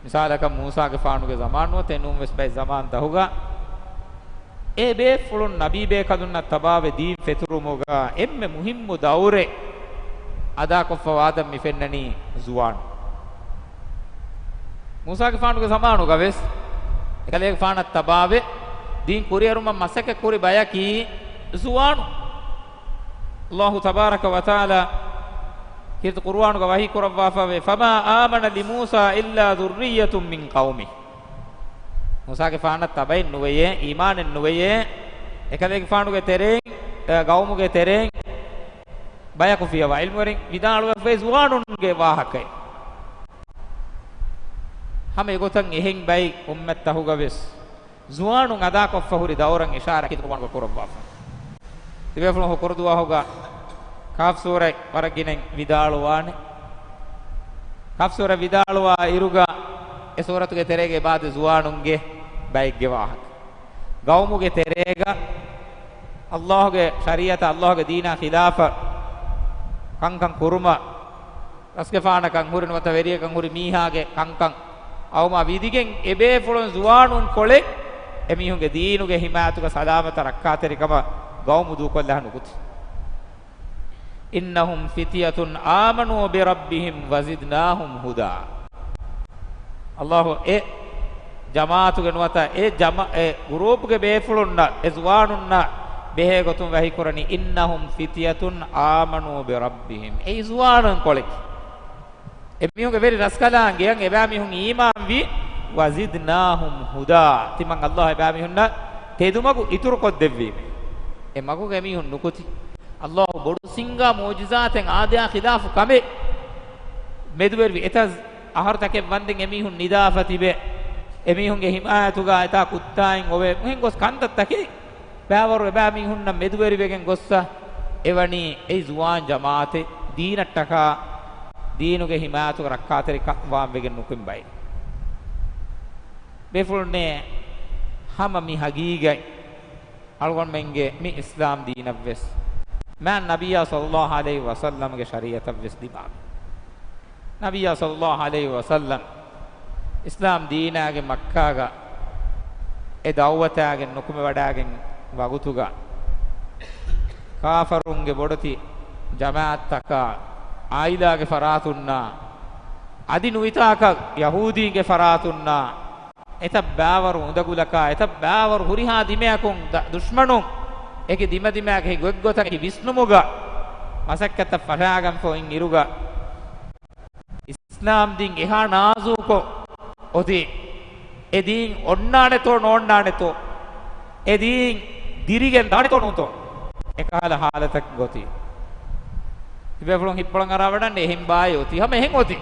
މިސާލަކަށް މޫސާގެފާނުގެ ޒަމާން ނުވަތަ އެނޫން ވެސް ބައެއް ޒަމާންތަހުގަ އެ ބޭފުޅުން ނަބީ ބޭކަލުންނަށް ތަބާވެ ދީން ފެތުރުމުގަ އެންމެ މުހިއްމު ދައުރެއް އަދާކޮށްފަވާ އާދަމް މި ފެންނަނީ ޒުވާނު. މޫސާގެފާނުގެ ޒަމާނުގަ ވެސް އެކަލޭގެފާނަށް ތަބާވެ ދީން ކުރިއެރުމަށް މަސައްކަތް ކުރި ބަޔަކީ ޒުވާނު. އަލްލާހު ތަބާރަކަ ވަތަޢާލާ ކީރިތި ޤުރުއާނުގަ ވަޙީ ކުރައްވާފަވޭ، فما آمن لموسى إلا ذرية من قومه. މޫސާގެފާނަށް ތަބައެއް ނުވެޔޭ، އީމާނެއް ނުވެޔޭ، އެކަލޭގެފާނުގެ ތެރެއިން، އަ، ގައުމުގެ ތެރެއިން ބަޔަކު ފިޔަވާ. ޢިލްމުވެރިން ވިދާޅުވެފައި ޒުވާނުންގެ ވާހަކައެއް. ހަމަ އެގޮތަށް އެހެން ބައެއް އުއްމަތްތަކުގަ ވެސް ޒުވާނުން އަދާކޮށްފަ ހުރި ދައުރަށް އިޝާރާތް ކީރިތި ޤުރުއާނުގަ ކުރައްވާފަ. ތިބޭފުޅުން ހުކުރު ދުވަހުގަ ކާފް ސޫރަތް ވަރަށް ގިނައިން ވިދާޅުވާނެ. ކާފް ސޫރަ ވިދާޅުވާ އިރުގަ އެ ސޫރަތުގެ ތެރޭގަ އިބާދަ ޒުވާނުންގެ ބައެއްގެ ވާހަކަ. ގައުމުގެ ތެރޭގަ އަލްލާހުގެ ޝަރީޢަތާ އަލްލާހުގެ ދީނާ ޚިލާފަށް ކަންކަން ކުރުމަށް، ރަސްގެފާނަކަށް ހުރި ނުވަތަ ވެރިޔަކަށް ހުރި މީހާގެ ކަންކަން އައުމާ ވިދިގެން އެބޭފުޅުން ޒުވާނުން ކޮޅެއް އެމީހުންގެ ދީނުގެ ހިމާޔަތުގަ ސަލާމަތަށް ރައްކާތެރިކަމަށް ގައުމު ދޫކޮށްލާ ނުކުތީ. إنهم فتية آمنوا بربهم وزدناهم هدى. އަލްލާހު އެ ޖަމާޢަތުގެ ނުވަތަ އެ ޖަމާ-، އެ ގުރޫޕްގެ ބޭފުޅުންނަށް، އެ ޒުވާނުންނަށް ބެހޭ ގޮތުން ވަޙީ ކުރަނީ، إنهم فتية آمنوا بربهم. އެއީ ޒުވާނުން ކޮޅެކޭ. އެމީހުންގެ ވެރި ރަސްކަލާނގެއަށް އެބައިމީހުން އީމާންވި، وزدناهم هدى. ތިމަން އަލްލާހު އެބައިމީހުންނަށް ތެދުމަގު އިތުރުކޮށްދެއްވީމޭ. އެ މަގުގަ އެމީހުން ނުކުތީ. އަލްލާހު ބޮޑު ސިންގާ މުޢުޖިޒާތެއް އާދަޔާ ޚިލާފު ކަމެއް މެދުވެރިވި. އެތައް އަހަރުތަކެއް ވަންދެން އެމީހުން ނިދާފަ ތިބެ، އެމީހުންގެ ހިމާޔަތުގަ އެތާ ކުއްތާއިން އޮވެ، އެހެން ގޮސް ކަންތައްތަކެއް ބައިވަރު އެބައިމީހުންނަށް މެދުވެރިވެގެން ގޮއްސަ އެވަނީ އެއީ ޒުވާން ޖަމާޢަތެއް، ދީނަށްޓަކާ ދީނުގެ ހިމާޔަތުގަ ރައްކާތެރިކަން ވާން ވެގެން ނުކުތް ބައެއް. ބޭފުޅުންނޭ، ހަމަ މި ހަގީގަތް އަޅުގަނޑުމެންގެ މި އިސްލާމް ދީނަށްވެސް، މާތް ނަބިއްޔާ ޞައްލައްލާހު ޢަލައިހި ވަސައްލަމްގެ ޝަރީޢަތަށްވެސް ދިމާވި. ނަބިއްޔާ ޞައްލައްލާހު ޢަލައިހި ވަސައްލަމް އިސްލާމް ދީނާގެ މައްކާގަ އެ ދަޢުވަތާގެން ނުކުމެވަޑާގެން ވަގުތުގަ، ކާފަރުންގެ ބޮޑެތި ޖަމާޢަތްތަކާ، ޢާއިލާގެ ފަރާތުންނާ، އަދި ނުވިތާކަށް ޔަހޫދީންގެ ފަރާތުންނާ، އެތައް ބައިވަރު އުނދަގުލަކާ، އެތައް ބައިވަރު ހުރިހާ ދިމަޔަކުން ދަ-، ދުޝްމަނުން އެކި ދިމަދިމާގެ ގޮތްގޮތަށް ވިސްނުމުގަ މަސައްކަތަށް ފަށާގަންފަ އިން އިރުގަ، އިސްލާމް ދީން އެހާ ނާޒުކޮށް އޮތީ، އެ ދީން އޮންނާނެތޯ ނޯންނާނެތޯ، އެ ދީން ދިރިގެން ދާނެތޯ ނޫންތޯ، އެކަހަލަ ހާލަތަކު އޮތީ. ތިބޭފުޅުން ހިތްޕުޅަށް އަރާވަޑަން އެހެން ބާއޭ އޮތީ. ހަމަ އެހެން އޮތީ.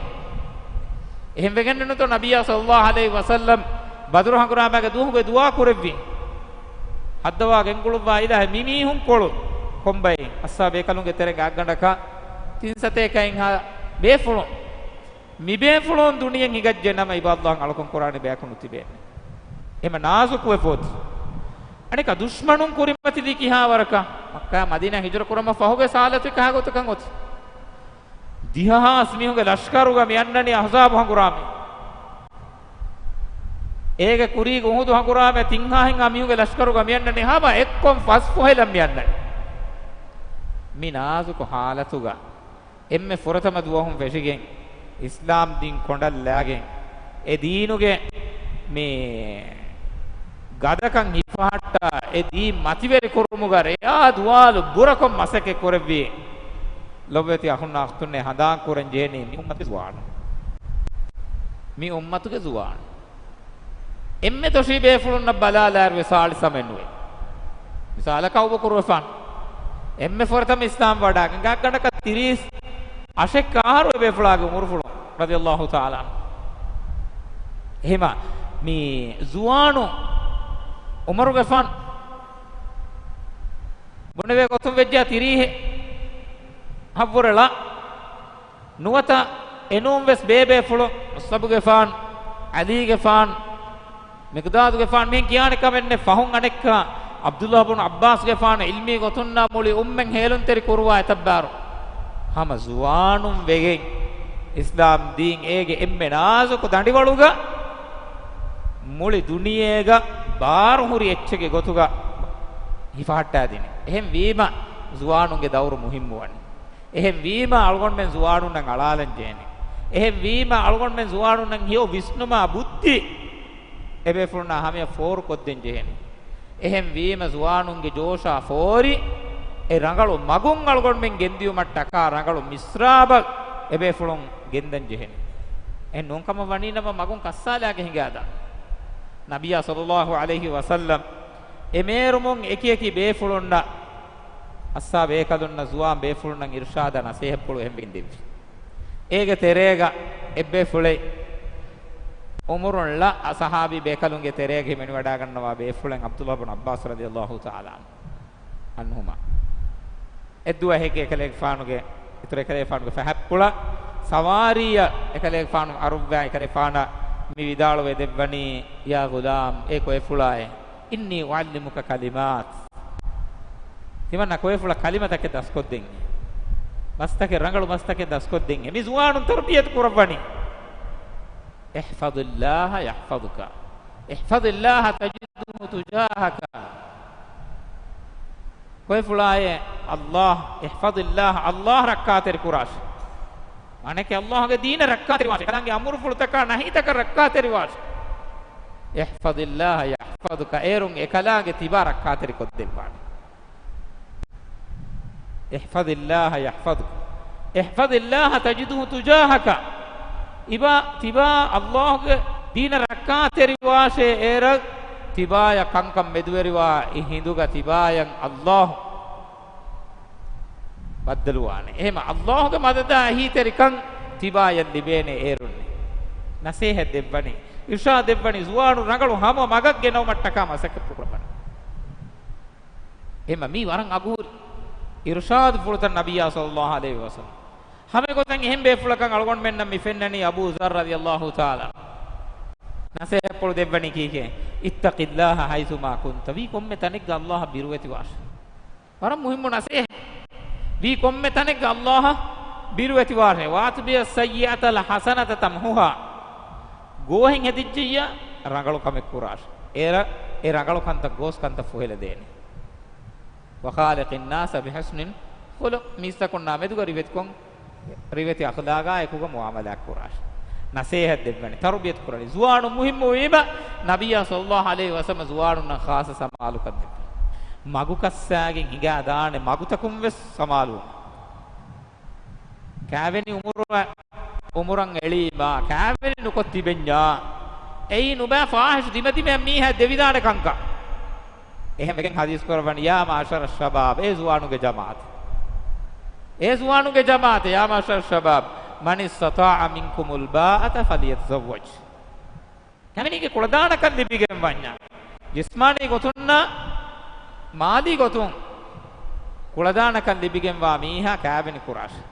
އެހެން ވެގެންނެއްނުތޯ ނަބިއްޔާ ޞައްލައްލާހު ޢަލައިހި ވަސައްލަމް ބަދުރު ހަނގުރާމައިގެ ދުވަހުގެ ދުޢާ ކުރެއްވީ. ހައްދަވާ ގެންގުޅުއްވާ އިލާހޭ މި މީހުން ކޮޅު ކޮންބައި އައްސާ ބޭކަލުންގެ ތެރެ ގާގަނޑަކަށް ތިން ސަތޭކައެއްހާ ބޭފުޅުން. މި ބޭފުޅުން ދުނިޔެއަށް ހިނގައްޖެ ނަމަ އިބާދަތް އަޅުކަން ކުރާނެ ބަޔަކު ނުތިބޭނެ. އެމަ ނާޒުކުވެފަ އޮތީ. އަނެކަ ދުޝްމަނުން ކުރިމަތިލީ ކިހާވަރަކަށް؟ މައްކާ މަދީނާ ހިޖުރަ ކުރަމަށް ފަހުގެ ސާލަތު ކަހަގޮތަކަށް އޮތީ. ދިހަ ހާސް މީހުންގެ ލަޝްކަރުގަ މި އަންނަނީ އަޙްޒާބު ހަނގުރާމަ. އޭގެ ކުރީގެ އުޙުދު ހަނގުރާމަ ތިންހާހެންހާ މީހުންގެ ލަޝްކަރުގަ މި އަންނަނީ ހަމަ އެއްކޮން ފަސް ފޮހެލަށް މި އަންނަނީ. މި ނާޒުކު ހާލަތުގަ އެންމެ ފުރަތަމަ ދުވަހުން ފެށިގެން، އިސްލާމް ދީން ކޮނޑަށް ލާގެން، އެ ދީނުގެ މި ގަދަކަން ހިފަހައްޓާ، އެ ދީން މަތިވެރި ކުރުމުގަ ރެޔާ ދުވާލު ބުރަކޮށް މަސައްކަތް ކުރެއްވި ލޮބުވެތި އަޚުންނާ އުޚްތުންނޭ، ހަނދާން ކުރަން ޖެހެނީ މި އުއްމަތުގެ ޒުވާނުން. މި އުއްމަތުގެ ޒުވާނުން. އެންމެ ދޮށީ ބޭފުޅުންނަށް ބަލާލާއިރު ވެސް ސާޅީސް ސަމެއް ނުވޭ. މިސާލަކަށް އަބޫބަކުރު ގެފާނު އެންމެ ފުރަތަމަ އިސްލާމް ވަޑާގެން ގާތްގަނޑަކަށް ތިރީސް އަށެއްކަ އަހަރު އެ ބޭފުޅާގެ އުމުރުފުޅު ރަޟިޔަﷲ ތަޢާލާ ޢަންހު. އެހެމަ މި ޒުވާނު ޢުމަރު ގެފާން ބުނެވޭ ގޮތުން ވެއްޖާ ތިރީހެއް ހައްވުރެޅާ. ނުވަތަ އެނޫން ވެސް ބޭބޭފުޅުން، މުޞްޢަބު ގެފާން، ޢަލީ ގެފާން، މިޤްދާދު ގެފާން މިހެން ކިޔާނެ ކަމެއް ނެތް. ފަހުން އަނެއްކާ ޢަބްދުﷲ ބުނު ޢައްބާސް ގެފާނު ޢިލްމީ ގޮތުންނާ މުޅި އުއްމަތް ހޭލުންތެރި ކުރުވާ އެތައް ބާރު. ހަމަ ޒުވާނުން ވެގެން އިސްލާމް ދީން އޭގެ އެންމެ ނާޒުކު ދަނޑިވަޅުގަ މުޅި ދުނިޔޭގަ ބާރު ހުރި އެއްޗެއްގެ ގޮތުގަ ހިފަހައްޓާދިނީ. އެހެން ވީމަ، ޒުވާނުންގެ ދައުރު މުހިއްމުވަނީ. އެހެން ވީމަ، އަޅުގަނޑުމެން ޒުވާނުންނަށް އަޅާލަން ޖެހެނީ. އެހެން ވީމަ، އަޅުގަނޑުމެން ޒުވާނުންނަށް ހެޔޮ ވިސްނުމާ ބުއްދި އެބޭފުޅުންނާ ހަމަޔަށް ފޯރުކޮށްދޭން ޖެހެނީ. އެހެން ވީމަ، ޒުވާނުންގެ ޖޯޝާ ފޯރި، އެ ރަނގަޅު މަގުން އަޅުގަނޑުމެން ގެންދިޔުމަށްޓަކާ ރަނގަޅު މިސްރާބަށް އެބޭފުޅުން ގެންދަން ޖެހެނީ. އެހެން ނޫންކަމަށް ވަނީނަމަ، މަގުން ކައްސާލާގެ ހިނގާދާނެ. ނަބިއްޔާ ޞައްލައްލާހު ޢަލައިހި ވަސައްލަމް އެ މޭރުމުން އެކިއެކި ބޭފުޅުންނަށް، އައްސާ ބޭކަލުންނަށް، ޒުވާން ބޭފުޅުންނަށް އިރުޝާދާ ނަސޭހަތްޕުޅު އެހެންވެގެން ދެއްވި. އޭގެ ތެރޭގަ އެއްބޭފުޅެއް އުމުރުން ޅަ ޞަޙާބީ ބޭކަލުންގެ ތެރޭގަ ހިމެނިވަޑާގަންނަވާ ބޭފުޅެއް ޢަބްދުﷲ ބިން ޢައްބާސް ރަޟިޔަﷲ ތަޢާލާ ޢަންހުމާ. އެއްދުވަހެއްގެ އެކަލޭގެފާނުގެ، އިތުރު އެކަލޭގެފާނުގެ ފަހަތްޕުޅަށް ސަވާރީއަށް އެކަލޭގެފާނު އަރުއްވާ، އެކަލޭގެފާނަށް މި ވިދާޅުވެ ދެއްވަނީ، يا غلام، އޭ ކޮއެފުޅާއޭ، إني أعلمك كلمات. ތިމަންނަ ކޮއެފުޅަށް ކަލިމަތަކެއް ދަސްކޮށްދެން. މަސްތަކެއް، ރަނގަޅު މަސްތަކެއް ދަސްކޮށްދެން. މި ޒުވާނުން ތަރުބިޔަތު ކުރައްވަނީ. احفظ الله يحفظك. احفظ الله تجده تجاهك. ކޮއެފުޅާއޭ، الله، احفظ الله، الله ރައްކާތެރި ކުރާށި. މާނައަކީ ﷲ ގެ ދީނަށް ރައްކާތެރިވާށި. އެކަލާނގެ އަމުރުފުޅުތަކާ ނަހީތަކަށް ރައްކާތެރިވާށި. احفظ الله يحفظك، އޭރުން އެކަލާނގެ ތިބާ ރައްކާތެރިކޮށްދެއްވާނެ. احفظ الله يحفظك، احفظ الله تجده تجاهك. ތިބާ، ތިބާ ﷲ ގެ ދީނަށް ރައްކާތެރިވާށޭ އޭރަށް، ތިބާޔަށް ކަންކަން މެދުވެރިވާ އެ ހިނދުގަ ތިބާޔަށް ﷲ ބައްދަލުވާނެ. އެހެމަ ﷲ ގެ މަދަދާ އެހީތެރިކަން ތިބާޔަށް ލިބޭނެ އޭރުންނެ. ނަސޭހަތް ދެއްވަނީ، އިރުޝާދު ދެއްވަނީ، ޒުވާނު ރަނގަޅު ހަމަ މަގަށް ގެނައުމަށްޓަކާ މަސައްކަތް ކުރައްވަން. އެހެމަ މީ ވަރަށް އަގުހުރި އިރުޝާދު ފުޅުތައް ނަބިއްޔާ ޞައްލައްލާހު ޢަލައިހި ވަސައްލަމް. ހަމަ އެގޮތަށް އެހެން ބޭފުޅަކަށް އަޅުގަނޑުމެންނަށް މި ފެންނަނީ އަބޫ ޛައްރު ރަޟިޔައްލާހު ތަޢާލާ ނަސޭހަތްޕުޅު ދެއްވަނީ ކީކޭ؟ اتق الله حيثما كنت. ވީ ކޮންމެ ތަނެއްގަ ﷲ އަށް ބިރުވެތިވާށޭ. ވަރަށް މުހިއްމު ނަސޭހަތް. ވީ ކޮންމެ ތަނެއްގަ ﷲ އަށް ބިރުވެތިވާށޭ. وأتبع السيئة الحسنة تمحها. ގޯހެއް ހެދިއްޖެއްޔާ ރަނގަޅު ކަމެއް ކުރާށޭ. އޭރަށް އެ ރަނގަޅު ކަންތައް، ގޯސް ކަންތައް ފުހެލަދޭނެ. وخالق الناس بحسن خلق. މީސްތަކުންނާ މެދުގަ ރިވެތިކޮށް، ރިވެތި އަޚްލާގާ އެކުގަ މުޢާމަލާތް ކުރާށޭ. ނަސޭހަތް ދެއްވަނީ، ތަރުބިޔަތު ކުރަނީ. ޒުވާނު މުހިއްމު ވީމަ، ނަބިއްޔާ ޞައްލައްލާހު ޢަލައިހި ވަސައްލަމަ ޒުވާނުންނަށް ޚާއްޞަ ސަމާލުކަން ދެއްވި. މަގު ކައްސާގެން ހިނގާ ދާނެ މަގުތަކުން ވެސް ސަމާލުވުން. ކާވެނި އުމުރު، އުމުރަށް އެޅީމާ، ކާވެނި ނުކޮށް ތިބެންޏާ، އެއީ ނުބައި ފާހިޝް ދިމަދިމައަށް މީހާ ދެވިދާނެ ކަންކަން. އެހެން ވެގެން ޙަދީޘް ކުރައްވަނީ، يا معشر الشباب، އޭ ޒުވާނުގެ ޖަމާޢަތެއް. އޭ ޒުވާނުގެ ޖަމާޢަތެއް، يا معشر الشباب، من استطاع منكم الباءة فليتزوج. ކާވެނީގެ ކުޅަދާނަކަން ލިބިގެން ވަންޏާ، ޖިސްމާނީ ގޮތުންނާ މާލީ ގޮތުން ކުޅަދާނަކަން ލިބިގެންވާ މީހާ ކާވެނި ކުރާށޭ.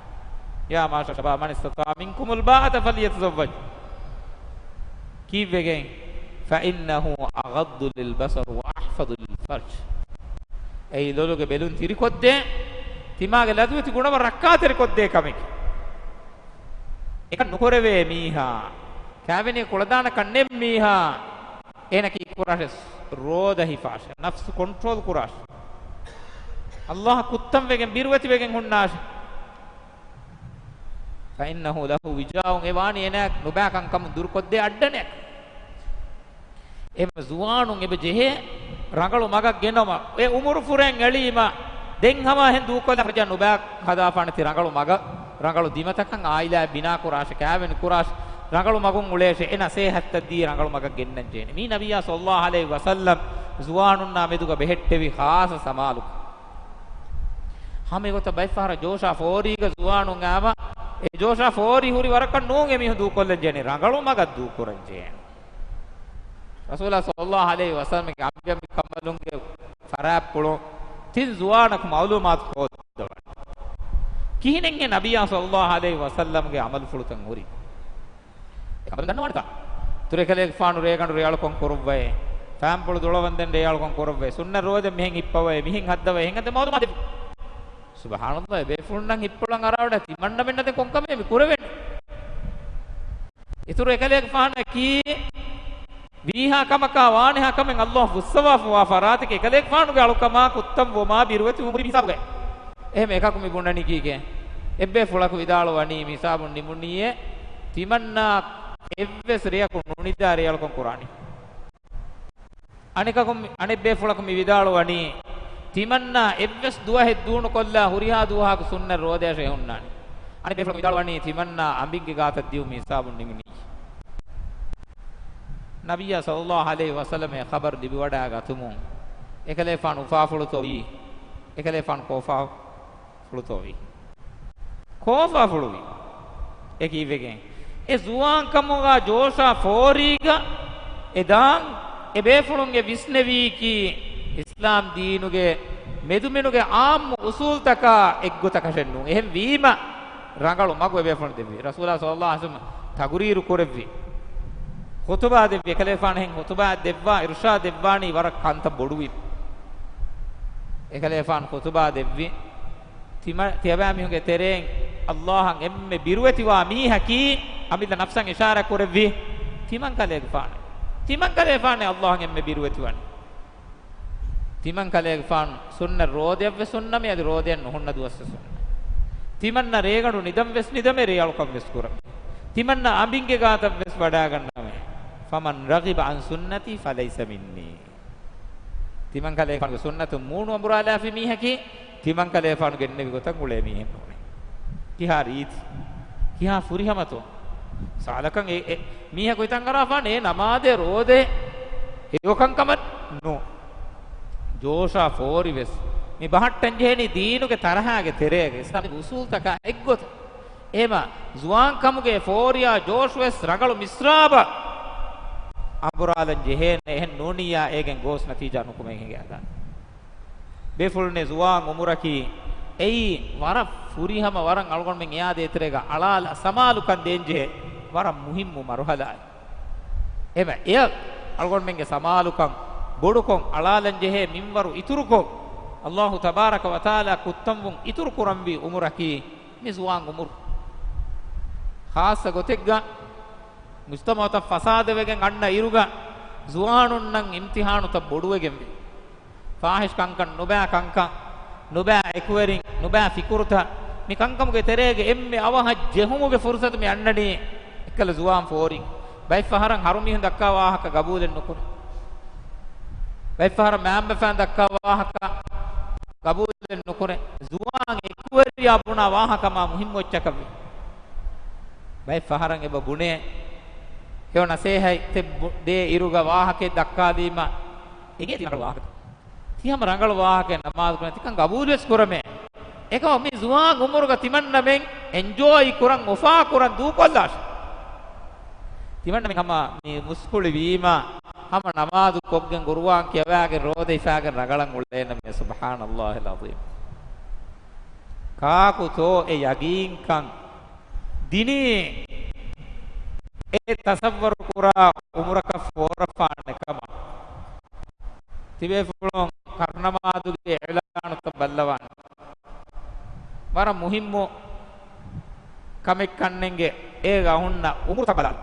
يا معشر الشباب، من استطاع منكم الباءة فليتزوج. ކީއްވެގެން؟ فإنه أغض للبصر وأحفظ للفرج. އެއީ ލޮލުގެ ބެލުން ތިރިކޮށްދޭ، ތިމާގެ ލަދުވެތި ގުނަވަން ރައްކާތެރިކޮށްދޭ ކަމެކޭ. އެކަން ނުކުރެވޭ މީހާ، ކާވެނީ ކުޅަދާނަކަން ނެތް މީހާ، އޭނަ ކީއްކުރާށޭ؟ ރޯދަ ހިފާށޭ، ނަފްސު ކޮންޓްރޯލް ކުރާށޭ، ﷲ އަށް ކުއްތަންވެގެން ބިރުވެތިވެގެން ހުންނާށޭ. فإنه له وجاء، އެ ވާނީ އޭނަ ނުބައި ކަންކަމުން ދުރުކޮށްދޭ އައްޑަނެއް. އެ ޒުވާނުން އެބަ ޖެހޭ ރަނގަޅު މަގަށް ގެނައުމަށް. އެ އުމުރު ފުރެން އެޅީމަ، ދެން ހަމަ އެހެން ދޫކޮށްލާ ނުބައި ހަދާފާނެތި ރަނގަޅު މަގަށް، ރަނގަޅު ދިމަތަކަށް އާއިލާ ބިނާ ކުރާށޭ، ކާވެނި ކުރާށޭ، ރަނގަޅު މަގުން އުޅޭށޭ، އެ ނަސޭހަތްތައް ދީ ރަނގަޅު މަގަށް ގެންނަން ޖެހޭނެ. މީ ނަބިއްޔާ ޞައްލައްލާހު ޢަލައިހި ވަސައްލަމް ޒުވާނުންނާ މެދުގަ ބެހެއްޓެވި ޚާއްޞަ ސަމާލުކަން. ހަމަ އެގޮތަށް ބައެއްފަހަރަށް ޖޯޝާ ފޯރީގަ ޒުވާނުން އައިމަ، އެ ޖޯޝާ ފޯރީ ހުރި ވަރަކަށް ނޫން އެމީހުން ދޫކޮށްލަން ޖެހެނީ، ރަނގަޅު މަގަށް ދޫކުރަން ޖެހޭނެ. ރަސޫލާ ޞައްލައްލާހު ޢަލައިހި ވަސައްލަމްގެ އަނބިޔަނބި ކަނބަލުންގެ ފަރާތްޕުޅު ތިން ޒުވާނަކު މަޢުލޫމާތު ހޯއްދަވާނެ. ކިހިނެއްހޭ ނަބިއްޔާ ޞައްލައްލާހު ޢަލައިހި ވަސައްލަމްގެ ޢަމަލުފުޅުތައް ހުރީ؟ އެކަނބަލުން ދަންނަވާނެތާ؟ އިތުރުއެކަލޭގެފާނު ރޭގަނޑު ރޭއަޅުކަން ކުރައްވައޭ، ފައިންޕުޅު ދުޅަވަންދެން ރޭއަޅުކަން ކުރައްވައޭ، ސުންނަތް ރޯދަ މިހެން ހިއްޕަވައޭ، މިހެން ހައްދަވައޭ، އެހެން އަދި މަޢުލޫމާތެއް. ސުބްޙާނައްލާހް، އެބޭފުޅުންނަށް ހިއްޕުޅަން އަރާވަޑައި ތިމަންނަމެންނަށް ދެން ކޮންކަމެއް މި ކުރެވެނީ؟ އިތުރު އެކަލޭގެފާނަކީ ވީހާ ކަމަކާ ވާނެހާ ކަމެއް ﷲ ފުއްސަވާފަވާ ފަރާތެކޭ އެކަލޭގެފާނުގެ އަޅުކަމާ ކުއްތަން ވުމާ ބިރުވެތި ވުމުގެ ހިސާބުގައި. އެހެން އެކަކު މި ބުނަނީ ކީކޭ؟ އެއްބޭފުޅަކު ވިދާޅުވަނީ މި ހިސާބުން ނިމުނީއޭ، ތިމަންނާ އެއްވެސް ރެޔަކު ނުނިދާ ރޭއަޅުކަން ކުރާނީ. އަނެކަކު، އަނެއްބޭފުޅަކު މި ވިދާޅުވަނީ، ތިމަންނާ އެއްވެސް ދުވަހެއް ދޫނުކޮށްލާ ހުރިހާ ދުވަހަކު ސުންނަ ރޯދަޔަށޭ ހުންނާނީ. އަނެއްބޭފުޅަކު ވިދާޅުވަނީ، ތިމަންނާ އަނބިންގެ ގާތަށް ދިޔުމީ ހިސާބުން ނިމުނީ. ނަބިއްޔާ ޞައްލައްލާހު ޢަލައިހި ވަސައްލަމަށް ޚަބަރު ލިބިވަޑާގަތުމުން، އެކަލޭފާނު އުފާފުޅުތޯވީ؟ އެކަލޭފާނު ކޯފާފުޅުތޯވީ؟ ކޯފާފުޅުވީ. އެ ކީއްވެގެން؟ އެ ޒުވާންކަމުގަ ޖޯޝާ ފޯރީގަ އެ ދާން އެ ބޭފުޅުން އެ ވިސްނެވީކީ، އިސްލާމް ދީނުގެ މެދުމިނުގެ އާއްމު އުސޫލްތަކާ އެއްގޮތަކަށެއް ނޫން. އެހެން ވީމަ، ރަނގަޅު މަގު އެބޭފުޅުން ދެއްވި. ރަސޫލާ ޞައްލައްލާހު ޢަލައިހި ވަސައްލަމަ ތަގުރީރު ކުރެއްވި. ޚުތުބާ ދެއްވި. އެކަލޭފާނު އެހެން ޚުތުބާ ދެއްވާ، އިރުޝާދް ދެއްވާނީ ވަރަށް ކަންތައް ބޮޑުވި. އެކަލޭފާނު ޚުތުބާ ދެއްވި. ތިމަ-، ތިޔަބައިމީހުންގެ ތެރެއިން ﷲ އަށް އެންމެ ބިރުވެތިވާ މީހަކީ، އަމިއްލަ ނަފްސަށް އިޝާރާތް ކުރެއްވި ތިމަންކަލޭގެފާނެ. ތިމަންކަލޭފާނެ ﷲ އަށް އެންމެ ބިރުވެތިވަނީ. ތިމަންކަލޭގެފާނު ސުންނަ ރޯދަޔަށްވެސް ހުންނަމޭ، އަދި ރޯދަޔަށް ނުހުންނަ ދުވަސްވެސް ހުންނަ. ތިމަންނަ ރޭގަނޑު ނިދަންވެސް ނިދަމޭ، ރޭއަޅުކަންވެސް ކުރަމޭ. ތިމަންނަ އަނބިންގެ ގާތަށްވެސް ވަޑާގަންނަމޭ. فمن رغب عن سنتي فليس مني. ތިމަންކަލޭފާނުގެ ސުންނަތުން މޫނު އަނބުރާލާފި މީހަކީ، ތިމަންކަލޭފާނު ގެންނެވި ގޮތަށް އުޅޭ މީހެއް ނޫނޭ. ކިހާ ރީތި، ކިހާ ފުރިހަމަތޯ؟ ސާލަކަން އެ، އެ މީހަކު ހިތަށް އަރާފާނެ އެ ނަމާދޭ ރޯދޭ ހެޔޮކަންކަމަށް ނޫން. ޖޯޝާ ފޯރިވެސް މި ބަހައްޓަން ޖެހެނީ ދީނުގެ ތަރަހާގެ ތެރޭގަ، އިސްލާމީ އުސޫލްތަކާ އެއްގޮތަށް. އެހެމަ ޒުވާންކަމުގެ ފޯރިޔާ ޖޯޝުވެސް ރަނގަޅު މިސްރާބަށް އަނބުރާލަން ޖެހޭނެ. އެހެން ނޫނިއްޔާ އޭގެން ގޯސް ނަތީޖާ ނުކުމެގެން ހިނގާދާނެ. ބޭފުޅުންނޭ ޒުވާން އުމުރަކީ އެއީ ވަރަށް ފުރިހަމަ، ވަރަށް އަޅުގަނޑުމެން އެއާ ދޭތެރޭގަ އަޅާލާ ސަމާލުކަން ދޭންޖެހޭ ވަރަށް މުހިއްމު މަރުހަލާއެއް. އެހެމަ އެއަށް އަޅުގަނޑުމެންގެ ސަމާލުކަން ބޮޑުކޮށް، އަޅާލަންޖެހޭ މިންވަރު އިތުރުކޮށް، އައްލާހު ތަބާރަކަ ވަތަޢާލާ ކުއްތަންވުން އިތުރު ކުރަންވީ އުމުރަކީ މި ޒުވާން އުމުރު. ޚާއްޞަ ގޮތެއްގަ މުޖްތަމަޢުތައް ފަސާދަވެގެން އަންނަ އިރުގަ ޒުވާނުންނަށް އިމްތިޙާނުތައް ބޮޑުވެގެންވޭ. ފާޙިޝް ކަންކަން، ނުބައި ކަންކަން، ނުބައި އެކުވެރިން، ނުބައި ފިކުރުތައް، މި ކަންކަމުގެ ތެރޭގަ އެންމެ އަވަހަށް ޖެހުމުގެ ފުރުޞަތު މި އަންނަނީ އެއްކަލަ ޒުވާން ފޯރިން. ބައެއްފަހަރަށް ހަރުމީހުން ދައްކާ ވާހަކަ ގަބޫލެއް ނުކުރޭ. ބައެއްފަހަރަށް މައިންބަފައިން ދައްކާ ވާހަކަ ގަބޫލެއް ނުކުރޭ. ޒުވާން އެކުވެރިޔާ ބުނާ ވާހަކަ މާ މުހިއްމު އެއްޗަކަށްވޭ. ބައެއް ފަހަރަށް އެބަ ބުނޭ، ހެޔޮ ނަސޭހަތެއް ބު-، ދޭ އިރުގަ ވާހަކައެއް ދައްކާލީމަ، އެނގޭ ތި ރަނގަޅު ވާހަކަ. ތި ހަމަ ރަނގަޅު ވާހަކައެއް ނަމާދު ކުރަން ތިކަން ގަބޫލުވެސް ކުރަމޭ. އެކަމަ މި ޒުވާން އުމުރުގަ ތިމަންނަމެން އެންޖޯއި ކުރަން، އުފާ ކުރަން ދޫކޮށްލާށި. ތިމަންނަމެން ހަމަ މި މުސްކުޅި ވީމަ، ހަމަ ނަމާދު ކޮށްގެން، ޤުރުއާން ކިޔަވާގެން، ރޯދަ ހިފާގެން ރަގަޅަށް އުޅޭނަމޭ. ސުބްޙާނައްލާހިލް ޢަޒީމް. ކާކުތޯ އެ ޔަގީންކަން ދިނީ އެ ތަޞައްވަރު ކުރާ އުމުރަކަށް ފޯރަފާނެ ކަމަށް؟ ތިބޭފުޅުން ކަރުނަމާދުގެ އިޢުލާނުތައް ބައްލަވާނެ. ވަރަށް މުހިއްމު ކަމެއް ކަންނެންގެ އޭގަ ހުންނަ އުމުރުތައް ބަލާލި.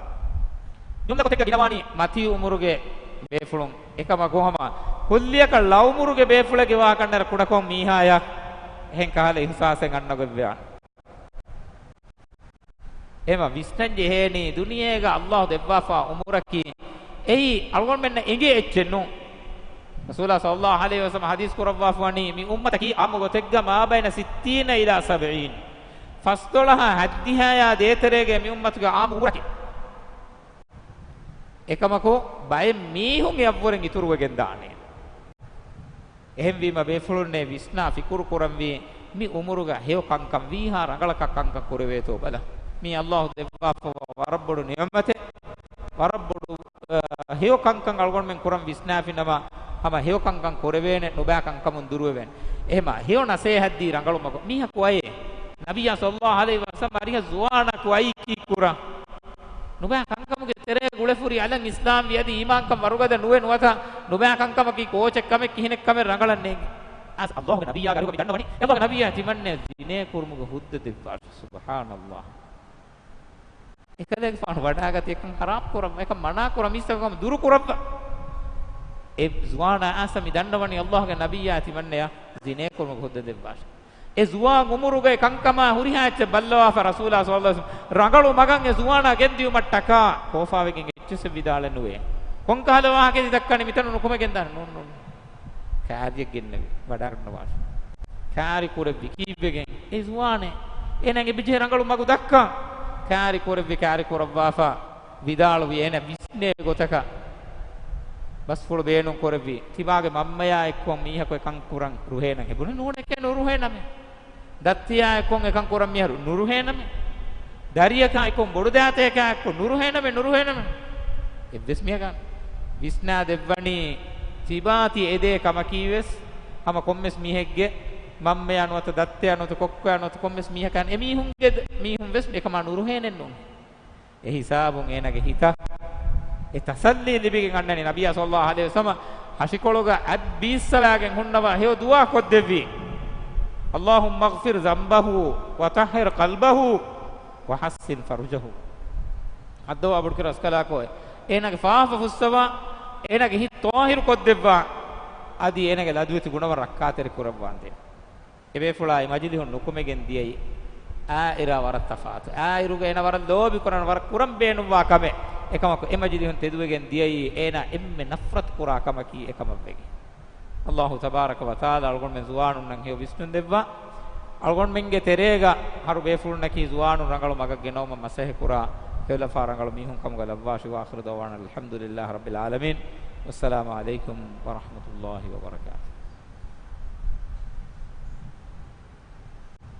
ޖުމްލަ ގޮތެއްގަ ގިނަވާނީ މަތީ އުމުރުގެ ބޭފުޅުން. އެކަމަކު ހަމަ ކުއްލިއަކަށް ޅަ އުމުރުގެ ބޭފުޅެއްގެ ވާހަކަ އަންނައިރު ކުޑަކޮށް މީހާޔަށް އެހެން ކަހަލަ އިޙްސާސެއް އަންނަ ގޮތްވެވާނެ. އެހެމަ ވިސްނަން ޖެހޭނީ، ދުނިޔޭގަ އައްލާހު ދެއްވާފާ އުމުރަކީ އެއީ އަޅުގަނޑުމެންނަށް އެނގޭ އެއްޗެއް ނޫން. ރަސޫލާ ޞައްލައްލާހު ޢަލައިހި ވަސައްލަމަ ޙަދީޘް ކުރައްވާފަވަނީ، މި އުއްމަތަކީ އާއްމު ގޮތެއްގަ މާ ބައިނަ ސިއްތީނަ އިލާ ސަބްޢީން، ފަސްދޮޅަހާ ހައްދިހައާ ދޭތެރޭގަ މި އުއްމަތުގެ އާއްމު އުމުރަކީ. އެކަމަކު ބައެއް މީހުން އެއަށްވުރެން އިތުރުވެގެން ދާނެ. އެހެންވީމަ ބޭފުޅުންނޭ ވިސްނާ ފިކުރު ކުރަންވީ، މި އުމުރުގަ ހެޔޮ ކަންކަން ވީހާ ރަނގަޅަކަށް ކަންކަން ކުރެވޭތޯ ބަލަ. މީ އައްލާހު ދެއްވާފަވާ ވަރަށް ބޮޑު ނިޢުމަތެއް، ވަރަށް ބޮޑު، އަ، ހެޔޮ ކަންކަން އަޅުގަނޑުމެން ކުރަން ވިސްނާފިނަމަ، ހަމަ ހެޔޮ ކަންކަން ކުރެވޭނެ، ނުބައި ކަންކަމުން ދުރުވެވޭނެ. އެހެމަ ހެޔޮ ނަސޭހަތްދީ ރަނގަޅު މަގު. މީހަކު އައޭ، ނަބިއްޔާ ޞައްލައްލާހު ޢަލައިހި ވަސައްލަމަ އަރިހަށް ޒުވާނަކު އައީ ކީއްކުރަން؟ ނުބައި ކަންކަމުގެ ތެރޭ ގުޅެފުރި އަލަށް އިސްލާމް ވި އަދި އީމާންކަން ވަރުގަދަ ނުވެ ނުވަތަ ނުބައި ކަންކަމަކީ ކޯޗެއް ކަމެއް ކިހިނެއް ކަމެއް ރަނގަޅަށް ނޭނގެ. އަސް އައްލާހުގެ ނަބިއްޔާގެ އަރިހުގަ މި ދަންނަވަނީ، އައްލާހުގެ ނަބިއްޔާ ތިމަންނަޔަށް ޒިނޭ ކުރުމުގެ ހުއްދަ ދެއްވާށި. ސުބްޙާނައްލާހް. އެކަލޭގެފާނު ވަޑާގަތީ އެކަން ޙަރާމް ކުރައްވާ، އެކަން މަނާ ކުރަން، މީސްތަކުން ދުރު ކުރައްވާ. އެ ޒުވާނާ އާސަ މި ދަންނަވަނީ ﷲގެ ނަބިއްޔާ ތިމަންނަޔާ ޒިނޭ ކުރުމުގެ ހުއްދަ ދެއްވާށޭ. އެ ޒުވާން އުމުރުގައި ކަންކަމާ ހުރިހާ އެއްޗެއް ބައްލަވާފަ ރަސޫލާ ޞައްލަﷲ ޢަލައިހި ވަސައްލަމަ ރަނގަޅު މަގަށް އެ ޒުވާނާ ގެންދިއުމަށް ޓަކާ ކޯފާވެގެން އެއްޗެއްސެއް ވިދާޅެއް ނުވޭ. ކޮންކަހަލަ ވާހަކައެއް ދައްކަނީ މިތަނުން ނުކުމެގެންދާނެ؟ ނޫން، ނޫން. ކާރިއެއް ގެންނެވި ވަޑާގަންނަވާށޭ. ކާރި ކުރެއްވި ކީއްވެގެން؟ އެ ޒުވާނެއް. އޭނަ އެބިޖެހޭ ރަނގަޅު މަގު ދައްކަން. ކާރި ކުރެއްވި، ކާރި ކުރައްވާފަ ވިދާޅުވި އޭނަ ވިސްނޭ ގޮތަކަށް ބަސްފުޅު ބޭނުން ކުރެއްވި، ތިބާގެ މަންމަޔާ އެއްކޮށް މީހަކު އެކަން ކުރަން ރުހޭނަމޭ؟ ބުނި ނޫނެކޭ ނުރުހޭނަމޭ. ދައްތަޔާ އެއްކޮށް އެކަން ކުރަން މިހާރު ނުރުހޭނަމޭ. ދަރިޔަކާ އެއްކޮށް ބޮޑުދައިތައަކާ އެއްކޮށް ނުރުހޭނަމޭ، ނުރުހޭނަމޭ. އެއްވެސް މީހަކާ ވިސްނާ ދެއްވަނީ ތިބާތި އެދޭ ކަމަކީވެސް ހަމަ ކޮންމެސް މީހެއްގެ މަންމަޔާ ނުވަތަ ދައްތަޔާ ނުވަތަ ކޮއްކޮޔާ ނުވަތަ ކޮންމެސް މީހަކާ އެމީހުންގެ މީހުން ވެސް އެކަމާ ނުރުހޭނެއްނޫން. އެ ހިސާބުން އޭނަގެ ހިތަށް އެ ތަސައްލީ ލިބިގެން އަންނަނީ ނަބިއްޔާ ޞައްލަﷲ ޢަލައިހި ވަސައްލަމަ ހަށިކޮޅުގަ އަތް ބީއްސަވާގެން ހުންނަވާ ހެޔޮ ދުޢާ ކޮށްދެއްވީ. اللهم اغفر ذنبه وطهر قلبه وحصن فرجه. ހައްދަވާ ބޮޑުކިރ ރަސްކަލާކޯއެ. އޭނަގެ ފާފަ ފުއްސަވާ، އޭނަގެ ހިތް ޠާހިރު ކޮށްދެއްވާ. އަދި އޭނަގެ ލަދުވެތި ގުނަވަން ރައްކާތެރި ކުރައްވާނދޭ. އެބޭފުޅާ އެ މަޖިލިހުން ނުކުމެގެން ދިޔައީ އާއިރާ ވަރަށް ތަފާތު. އާއިރުގަ އޭނަ ވަރަށް ލޯބި ކުރަން، ވަރަށް ކުރަން ބޭނުންވާ ކަމެއް. އެކަމަކު އެ މަޖިލިހުން ތެދުވެގެން ދިޔައީ އޭނާ އެންމެ ނަފްރަތު ކުރާ ކަމަކީ އެކަމަށްވެގެން. ﷲ ތަބާރަކަ ވަތަޢާލާ އަޅުގަނޑުމެން ޒުވާނުންނަށް ހެޔޮ ވިސްނުން ދެއްވާ. އަޅުގަނޑުމެންގެ ތެރޭގަ ހަރު ބޭފުޅުންނަކީ ޒުވާނުން ރަނގަޅު މަގަށް ގެނައުމަށް މަސައްކަތް ކުރާ ހެޔޮލަފާ ރަނގަޅު މީހުން ކަމުގަ ލައްވާށި. وآخر دعوانا أن الحمد لله رب العالمين. والسلام عليكم ورحمة الله وبركاته.